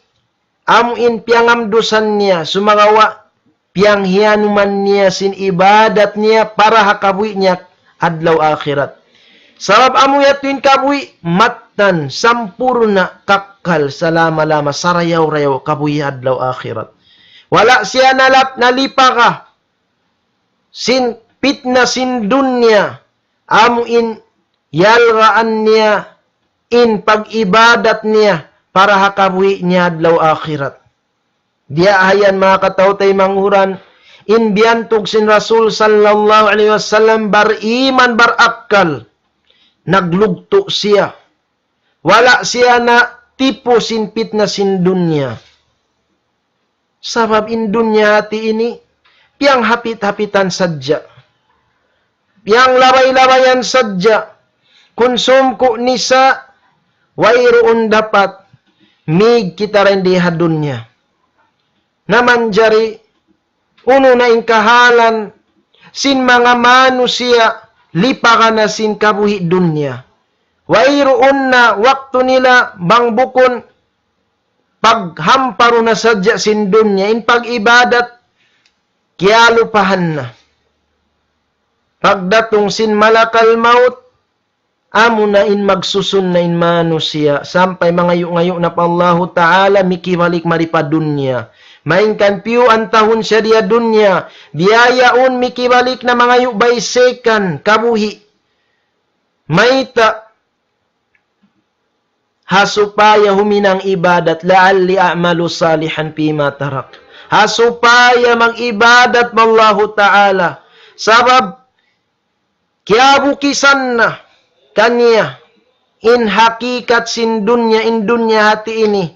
amu in piyangamdusan niya, sumagawa' piyanghiyanuman niya sin ibadat niya para ha kabuhi' niya adlaw akhirat. Sabab amu yadtu in kabuhi' mattan, sampurna', kakkal, salama-lama, sarayaw-rayaw kabuhi' adlaw akhirat. Wala' siya nalap-, nalipaga sin pitna sin dunya, amu in yalgaan niya in pag-ibadat niya para ha kabuhi' niya adlaw akhirat. Biya' ha yan manga kataw-taymanghuran, in biyantug sin Rasul sallallahu alayhi wasallam bariman barakkal, naglugtu' siya. Wala' siya natipu sin pitna sin dunya. Sabab in dunya hati ini, piyanghapit-hapitan sadja. Piyanglabay-labayan sadja. Kunsum ku nisa, wayruun dapat, mīg kita dayn di ha dunya. Na manjari, unu na in kahalan sin manga manusiya', lipaga na sin kabuhi' dunya. Wayruun na waktu nila bang bukun paghamparu na sadja sin dunya, in pag-ibadat, kiyalupahan na. Pagdatung sin malakal maut, amu na in magsusun na in manusiya', sampay mangayu'-ngayu' na pa Allahu Ta'ala, mikibalik mari pa dunya. Malayngkan piyuan tahun siya di ha dunya, biya' yaun mikibalik na mangayu' baysikan, kabuhi'. Mayta'? Ha supaya huminang ibadat, لعلي أعمل صالحا فيما تركت. Ha supaya mag-ibadat pa Allahu Ta'ala. Sabab, kiyabukisan na kaniya in hakikat sin dunya, in dunya hati ini,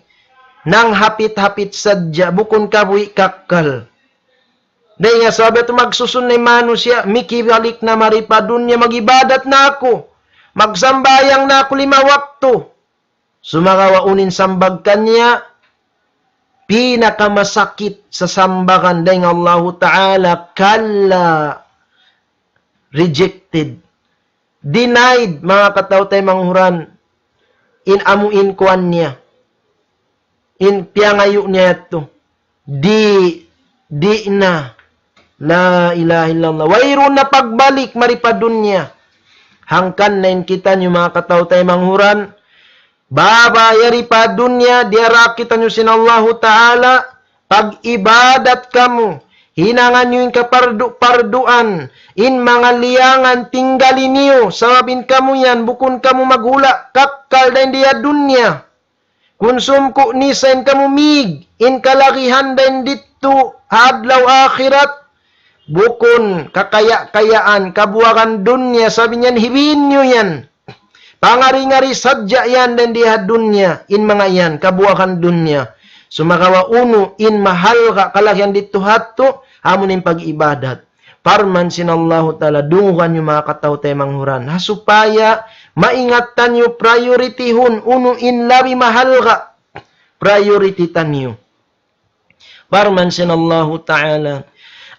nanghapit-hapit sadja, bukun kabuhi' kakkal. Dayn ha sabab yadtu magsusun na in manusiya', mikibalik na mari pa dunya, mag-ibadat na aku, magsambahayang na aku lima waktu. Sumagawa' unu in sambag kaniya, pinakamasakit sa sambagan dayn ha Allahu Ta'ala, كلا, rejected, denied, manga kataw-taymanghuran, in amu in kuwan niya, in piyangayu' niya yadtu. Di', di' na. La ilaha illallah. Wayruun na pagbalik mari pa dunya. Hangkan na in kitaniyu manga kataw-taymanghuran, baba yari pa dunya, diyara kitaniyu sin Allahu Ta'ala, pag-ibadat kamu, hinangan niyu in kapardu-parduan, in manga liyangan tinggali niyu, sabab in kamu yan, bukun kamu maghula', kakkal dayn di ha dunya. Kunsum ku ni sa in kamu mig, in kalagihan dayn didtu ha adlaw akhirat, bukun kakaya-kayaan, kabuwagan dunya, sabab in yan hibin niyu yan. Pangari-ngari sadja yan dayn di ha dunya, in manga yan, kabuwagan dunya. Sumagawa' unu in mahalga' kalagihan didtu ha yadtu, amu in pag-ibadat. Parman sin Allahu Ta'ala, dungugan niyu manga kataw-taymanghuran. Ha supaya maingat taniyu, priority-hun, unu in labi mahalga', priority taniyu. Parman sin Allahu Ta'ala,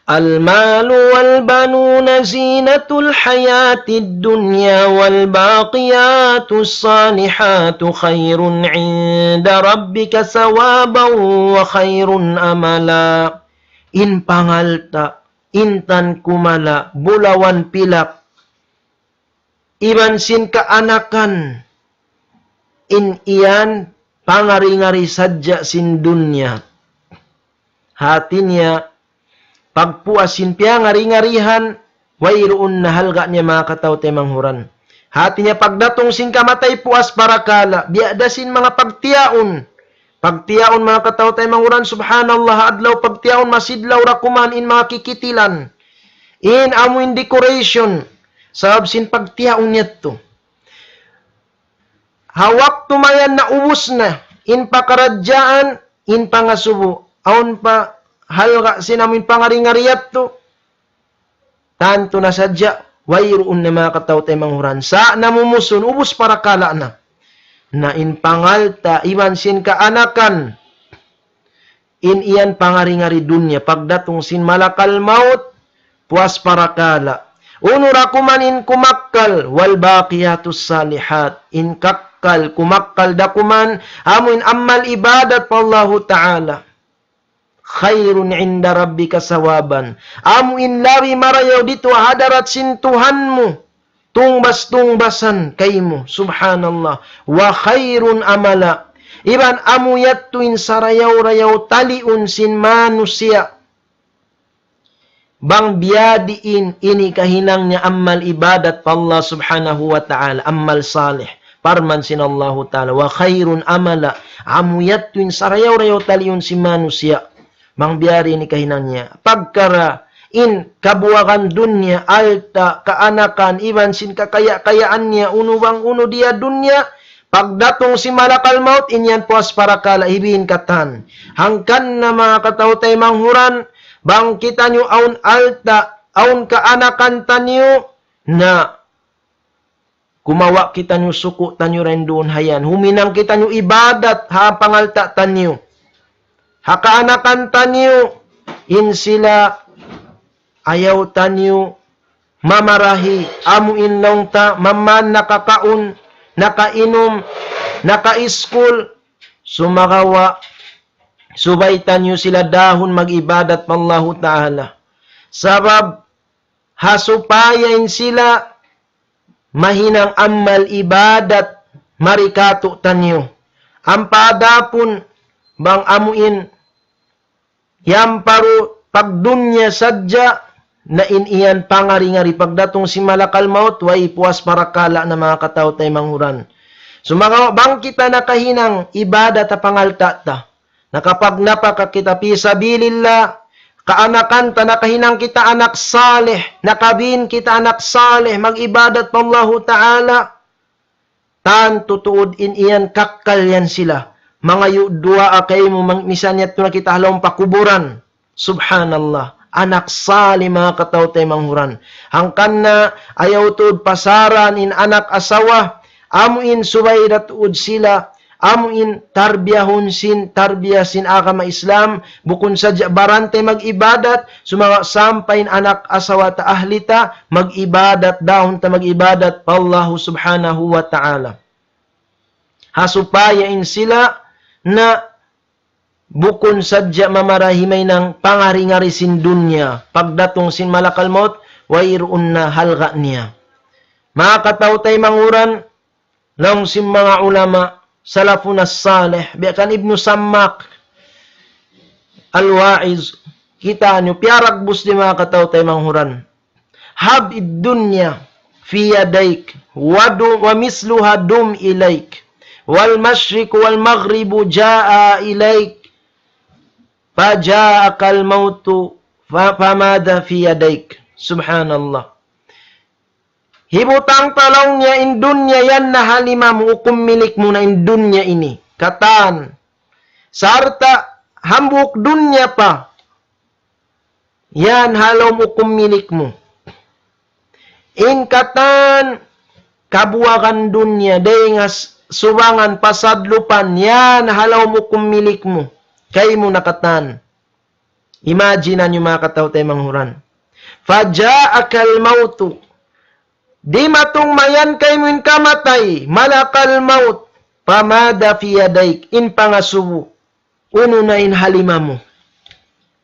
المال والبنون زينة الحياة الدنيا والباقيات الصالحات خير عند ربك ثوابا وخير أملا. In pangalta', intan kumala', bulawan pilak, iban sin kaanakan, in yan pangari-ngari sadja sin dunya. Hati niya, pagpuas sin piyangari-ngarihan, wayruun na halga' niya manga kataw-taymanghuran. Hati niya pagdatung sin kamatay puas parakala', biya' da sin manga pagtiyaun. Pagtiyaun manga kataw-taymanghuran, subhanallah, adlaw pagtiyaun masidlaw da kuman in manga kikitilan. In amu in decoration, sabab sin pagtiyaun yadtu. Ha waktu mayan naubus na in pakaradjaan, in pangasubu, awn pa halga' sin amu in pangari-ngari yadtu, tantu na sadja, wayruun na manga kataw-taymanghuran. Sa' namumusun, ubus parakala' na. Na in pangalta', iban sin kaanakan, in yan pangari-ngari dunya, pagdatung sin malakal maut, puas parakala'. Unu da kuman in kumakkal, والباقيات الصالحات, in kakkal, kumakkal da kuman, amu in amal ibadat pa Allahu Ta'ala. خير عند ربك ثوابا. Amu in labi marayaw didtu ha hadarat sin Tuhan mu. Tungbas-tungbasan kaymu. Subhanallah. وخير أملا. Iban amu yadtu in sarayaw-rayaw taliun sin manusiya'. Bang biya' diin ini kahinang niya amal ibadat pa Allah Subhanahu wa Ta'ala, amal salih. Parman sin Allahu Ta'ala, وخير أملا. Amu yadtu in sarayaw-rayaw taliun sin manusiya'. Bang biya' diin ini kahinang niya. Pagkara in kabuwagan dunya, alta', kaanakan, iban sin kakaya-kayaan niya, unu bang unu di ha dunya, pagdatung sin malakal maut, in yan puas parakala', hibin katan. Hangkan na manga kataw-taymanghuran, bang kitaniyu awn alta', awn kaanakan taniyu, na kumawa' kitaniyu suku' taniyu dayn duun ha yan. Huminang kitaniyu ibadat ha pangalta' taniyu. Ha kaanakan taniyu, in sila ayaw taniyu mamarahi, amu in laung ta, maman nakakaun, nakainum, nakaiskul, sumagawa', subay taniyu sila dahun mag-ibadat pa Allahu Ta'ala. Sabab ha supaya in sila mahinang amal ibadat mari kātu'niyu. Ampa adapun bang amu in yan paru pagdunya sadja, na in yan pangari-ngari pagdatung sin malakal maut, way puas parakala' na manga kataw-taymanghuran. Sumagawa' bang kita nakahinang ibadat ha pangalta' ta, nakapagnapaka kita fi sabilillah, kaanakan ta nakahinang kita anak salih, nakabin kita anak salih, mag-ibadat pa Allahu Ta'ala, tantu tuud in yan kakkal yan sila. Mangayu' duwaa kaymu, mang-, misan yadtu na kita ha lawm pakuburan. Subhanallah. Anak salih manga kataw-taymanghuran. Hangkan na ayaw tuud pasaran in anak asawa. Amu in subay da tuud sila. Amu in tarbiyahun sin, tarbiya sin agama Islam. Bukun sadja barantay mag-ibadat. Sumagawa' sampay in anak asawa ta ahli ta, mag-ibadat, dahun ta mag-ibadat pa Allahu Subhanahu wa Ta'ala. Ha supaya in sila na bukun sadja mamarahi mahinang pangari-ngari sin dunya, pagdatung sin malakal maut, wayruun na halga' niya. Manga kataw-taymanghuran, laung sin manga ulama, salafun as-salih, biya' kan Ibnu Sammak, Al-Wa'iz, kita' niyu, piyaragbus di manga kataw-taymanghuran. هب الدنيا في يديك ودم، ومثلها دم إليك، والمشرق والمغرب جاء إليك، فجاءك الموت ف-، فماذا في يديك. Subhanallah. Hibutang ta laung niya in dunya yan na ha lima mu, hukum milik mu na in dunya ini. Katan. Sarta' hambuuk dunya pa. Yan ha lawm hukum milik mu. In katan kabuwagan dunya, dayn ha s-, subangan pasadlupan, yan ha lawm hukum milik mu. Kaymu na katan. Imagine niyu manga kataw-taymanghuran. فجاءك الموت. Dimatung mayan kaymu in kamatay, ملك الموت. فماذا في يديك. In pangasubu. Unu na in ha lima mu?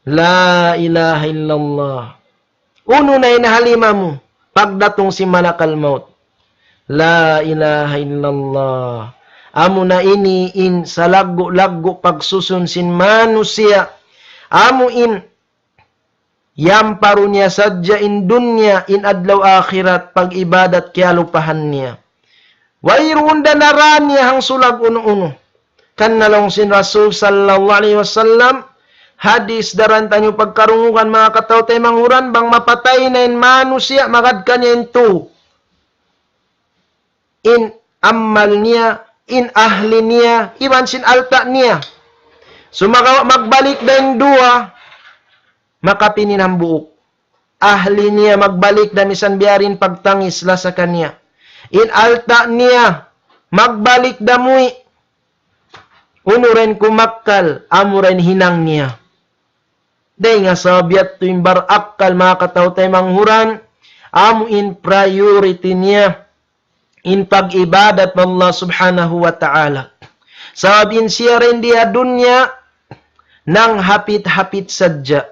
La ilaha illallah. Unu na in ha lima mu? Pagdatung sin malakal maut. La ilaha illallah. Amu na ini in salaggu'-laggu' pagsusun sin manusiya'. Amu in yamparu niya sadja in dunya, in adlaw akhirat, pag-ibadat kiyalupahan niya. Wayruun da nara niya hangsulag unu-unu. Kan laung sin Rasul sallallahu alayhi wasallam, hadis daran taniyu pagkarungugan manga kataw-taymanghuran, bang mapatay na in manusiya', magad kaniya in tu. In amal niya, in ahli niya, iban sin alta' niya. Sumagawa' magbalik da in duwa, makapin in hambuuk. Ahli niya magbalik da misan biya' diin pagtangis lasa kaniya. In alta' niya magbalik da muwi'. Unu ra in kumakkal, amu ra in hinang niya. Dayn ha sabab yadtu in barakkal manga kataw-taymanghuran, amu in priority niya in pag-ibadat pa Allah Subhanahu wa Ta'ala. Sabab in siya dayn di ha dunya, nanghapit-hapit sadja.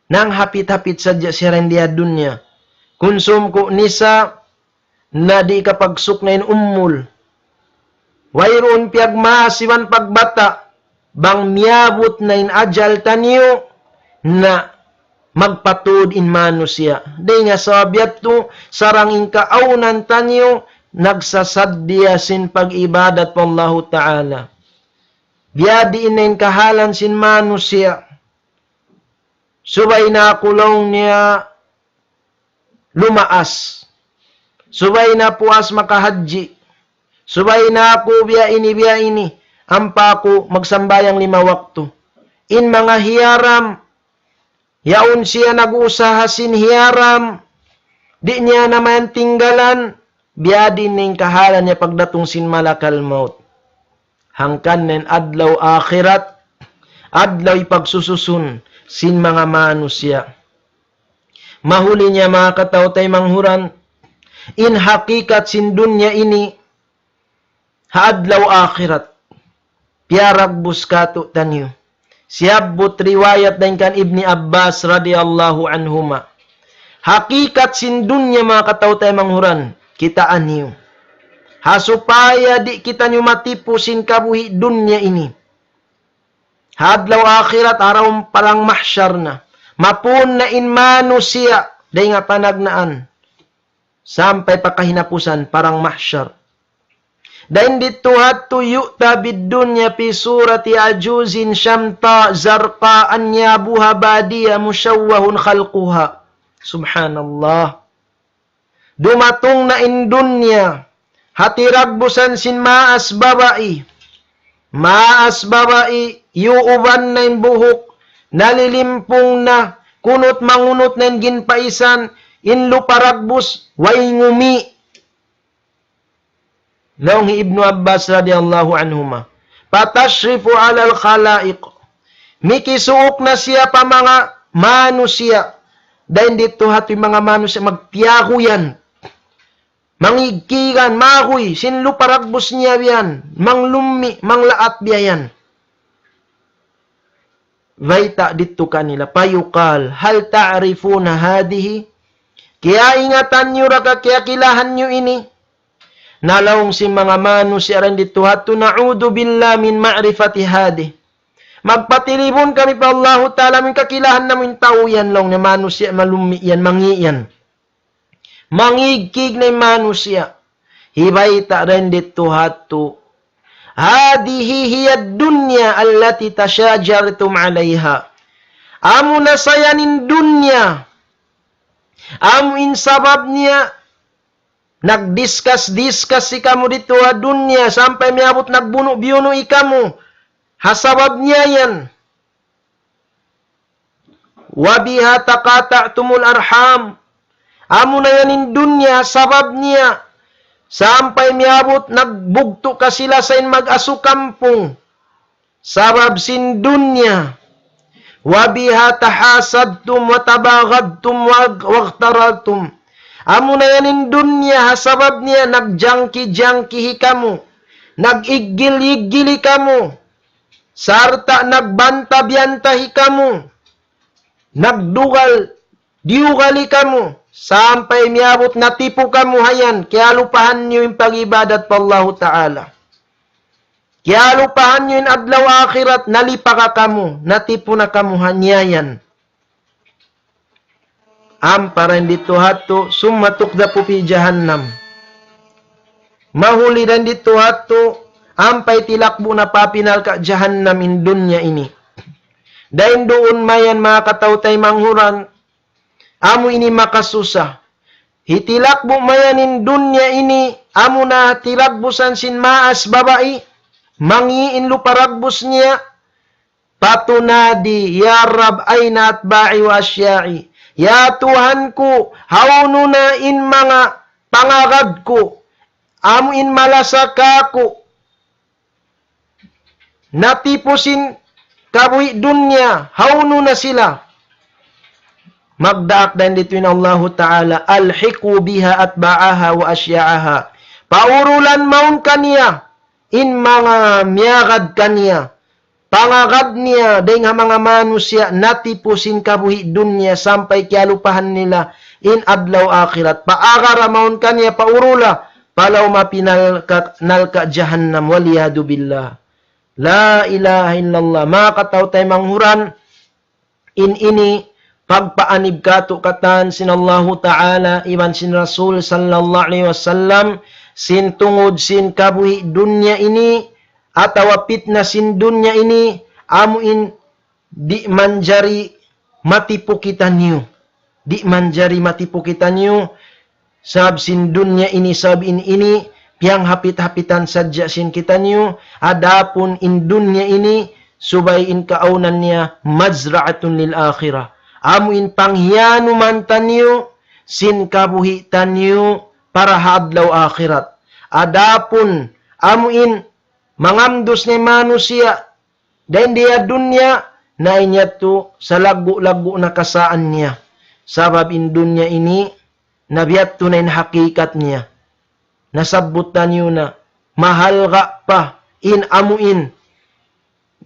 Nanghapit-hapit sadja siya dayn di ha dunya. Kunsum ku nisa, na di' kapagsuk na in umul. Wayruun piyagmaas iban pagbata', bang miyabut na in ajal taniyu, na magpatud in manusiya'. Dayn ha sabab yadtu, sarang in kaawnan taniyu, nagsasaddiya sin pag-ibadat pa Allahu Ta'ala. Biya' diin na in kahalan sin manusiya'. Subay na aku laung niya lumaas. Subay na puas makahadji. Subay na aku biya' ini, biya' ini. Ampa aku magsambahayang lima waktu. In manga hiyaram, yaun siya nag-uusaha sin hiyaram, di' niya na mayan tinggalan, biya' diin in kahalan niya pagdatung sin malakal maut. Hangkan in adlaw akhirat, adlaw hipagsususun sin manga manusiya'. Mahuli niya manga kataw-taymanghuran, in hakikat sin dunya ini, ha adlaw akhirat, piyaragbus kātu'niyu. Siyabbut riwayat dayn kan Ibni Abbas radiyallahu anhuma. Hakikat sin dunya, manga kataw-taymanghuran, kitaa niyu. Ha supaya di' kitaniyu matipu sin kabuhi' dunya ini. Ha adlaw akhirat, ha dum parang mahsyar na. Mapun na in manusiya' dayn ha panagnaan. Sampay pa kahinapusan, parang mahsyar. Dayn didtu hadtu يؤتى بالدنيا في صورة عجوز شمطاء زرقاء أنيابها بادية مشوه خلقها. Subhanallah. Dumatung na in dunya, ha tiragbusan sin maas babai. Maas babai, iyuuban na in buhuk, nalilimpung na, kunut-mangunut na in ginpaisan, in lupa ragbus, way ngumi'. Laung hi Ibnu Abbas radiyallahu anhuma, فتشرف على الخلائق. Mikisuuk na siya pa manga manusiya'. Dayn didtu hadtu in manga manusiya' magtiyaguyan. Mangigkigan, maguy, sin lupa ragbus niya biyan, manglummi', manglaat biya' yan. Bayta' didtu kanila, فيقال هل تعرفون هذه؟ Kiyaingatan niyu ra ka, kiyakilahan niyu ini? Na laung sin manga manusiya' dayn didtu hadtu, نعوذ بالله من معرفة هذه. Magpatilibun kami pa Allahu Ta'ala, amu in kakilahan namu' in tau yan, laung niya, manusiya' malummi' yan, mangi' yan. Mangigkig na in manusiya'. Hibayta' dayn didtu hadtu, هذه هي الدنيا التي تشاجرتم عليها. Amu na sa yan in dunya. Amu in sabab niya, nagdiskas-diskas kamu didtu ha dunya, sampay miyabut nagbunu'-biyunu' kamu. Ha sabab niya yan. وبها تقاطعتم الأرحام. Amu na yan in dunya, sabab niya, sampay miyabut nagbugtu' kasilasayan mag-asukampung. Sabab sin dunya. وبها تحاسدتم وتباغضتم وغ-، واغتررتم. Amu na yan in dunya, ha sabab niya, nagjangki-jangkihi kamu, nag-iggil-iggili kamu, sarta' nagbanta-biyantahi kamu, nagdugal-diyugali kamu, sampay miyabut natipu kamu ha yan, kiyalupahan niyu in pag-ibadat pa Allahu Ta'ala. Kiyalupahan niyu in adlaw akhirat, nalipaka kamu, natipu na kamu ha niya yan. Ampa dayn didtu hadtu, ثم تقذف في جهنم. Mahuli dayn didtu hadtu, ampa hitilakbu' na pa api narka' jahannam in dunya ini. Dayn duun mayan manga kataw-taymanghuran, amu ini makasusa. Hitilakbu' mayan in dunya ini, amu na tiragbusan sin maas babai, mangi' in lupa ragbus niya, فتنادي يا رب أين أتباعي وأشياعي. Ya Tuhan ku, hawnu na in manga pangagad ku, amu in malasa kāku', natipu sin kabuhi' dunya, hawnu na sila? Magdaak dayn didtu in Allahu Ta'ala, ألحقوا بها أتباعها وأشياعها. Paurulan mawn kaniya in manga miyagad kaniya, pangagad niya dayn ha manga manusiya' natipu sin kabuhi' dunya sampay kiyalupahan nila in adlaw akhirat. Paagara mawn kaniya, paurula pa lawm api narka', narka' jahannam, والعياذ بالله. La ilaha illallah. Manga kataw-taymanghuran, in ini pagpaanib kātu' katan sin Allahu Ta'ala iban sin Rasul sallallahu alayhi wasallam, sin tungud sin kabuhi' dunya ini, atawa pitna sin dunya ini, amu in di' manjari matipu kitaniyu. Di' manjari matipu kitaniyu, sabab sin dunya ini, sabab in ini, piyanghapit-hapitan sadja sin kitaniyu, adapun in dunya ini, subay in kaawnan niya, مزرعة للآخرة. Amu in panghiyanuman taniyu, sin kabuhi' taniyu, para ha adlaw akhirat. Adapun, amu in mangamdus na manusiya', dayn di ha dunya, na in yadtu salaggu'-laggu' na kasaan niya. Sabab in dunya ini, na biya' yadtu na in hakikat niya. Nasabbut taniyu na, mahalga' pa in amu in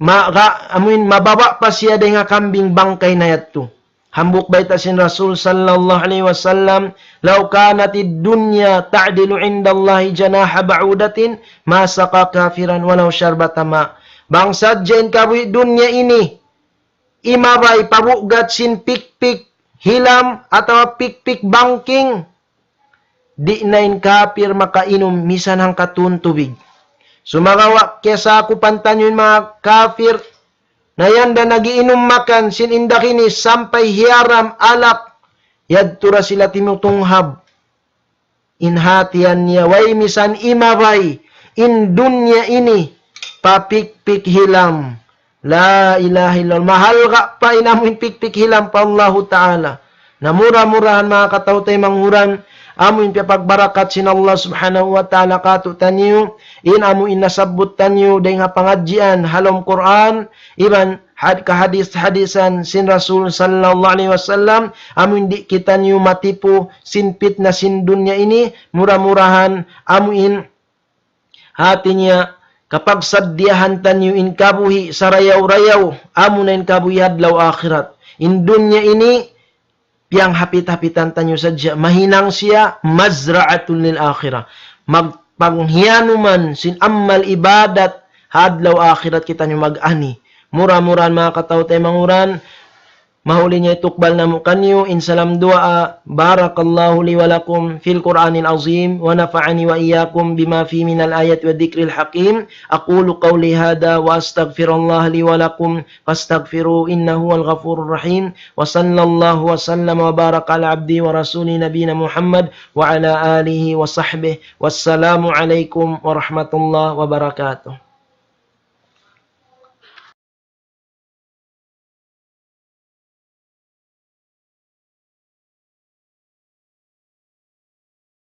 ma, ga, amuin mababa' pa siya dayn ha kambing bangkay na yadtu. Hambuuk bayta' sin Rasul sallallahu alayhi wasallam, لو كانت الدنيا تعدل عند الله جناح بعوضة ما سقى كافرا ولو شربة ماء. Bang sadja in kabuhi' dunya ini, imabay pa bugat sin pikpik hilam atawa pikpik bangking, di' na in kapir makainum misan hangkatun tubig. Sumagawa' kiyasakupan taniyu in manga kapir, na yan da nagiinum makan sin indakinis sampay hiyaram alak, yadtu da sila timutunghab. In hatihan niya, way misan imabay in dunya ini pa pikpik hilam. La ilaha illallah. Mahalga' pa in amuin pikpik hilam pa Allahu Ta'ala. Na mura-murahan manga kataw-taymanghuran, amuin piyapagbarakat sin Allah Subhanahu wa Ta'ala kātu'niyu, in amuin nasabbut taniyu dayn ha pangadjian ha lawm Qur'an, iban had-, kahadis-hadisan sin Rasul sallallahu alayhi wasallam, amuin di' kitaniyu matipu sin pitna sin dunya ini, mura-murahan, amuin hati niya, kapagsaddiyahan taniyu in kabuhi' sarayaw-rayaw, amuna in kabuhi' adlaw akhirat. In dunya ini, piyanghapit-hapitan taniyu sadja, mahinang siya مزرعة للآخرة. Magpanghiyanuman sin amal ibadat, ha adlaw akhirat kitaniyu mag-ani. Mura-murahan manga kataw-taymanghuran, mahuli niya itukbal namu' kaniyu in salam duwaa. بارك الله لي ولكم في القرآن العظيم ونفعني وإياكم بما فيه من الآيات والذكر الحكيم. أقول قولي هذا وأستغفر الله لي ولكم فاستغفروه إنه هو الغفور الرحيم. وصلى الله وسلم وبارك على عبده ورسوله نبينا محمد وعلى آله وصحبه. والسلام عليكم ورحمة الله وبركاته.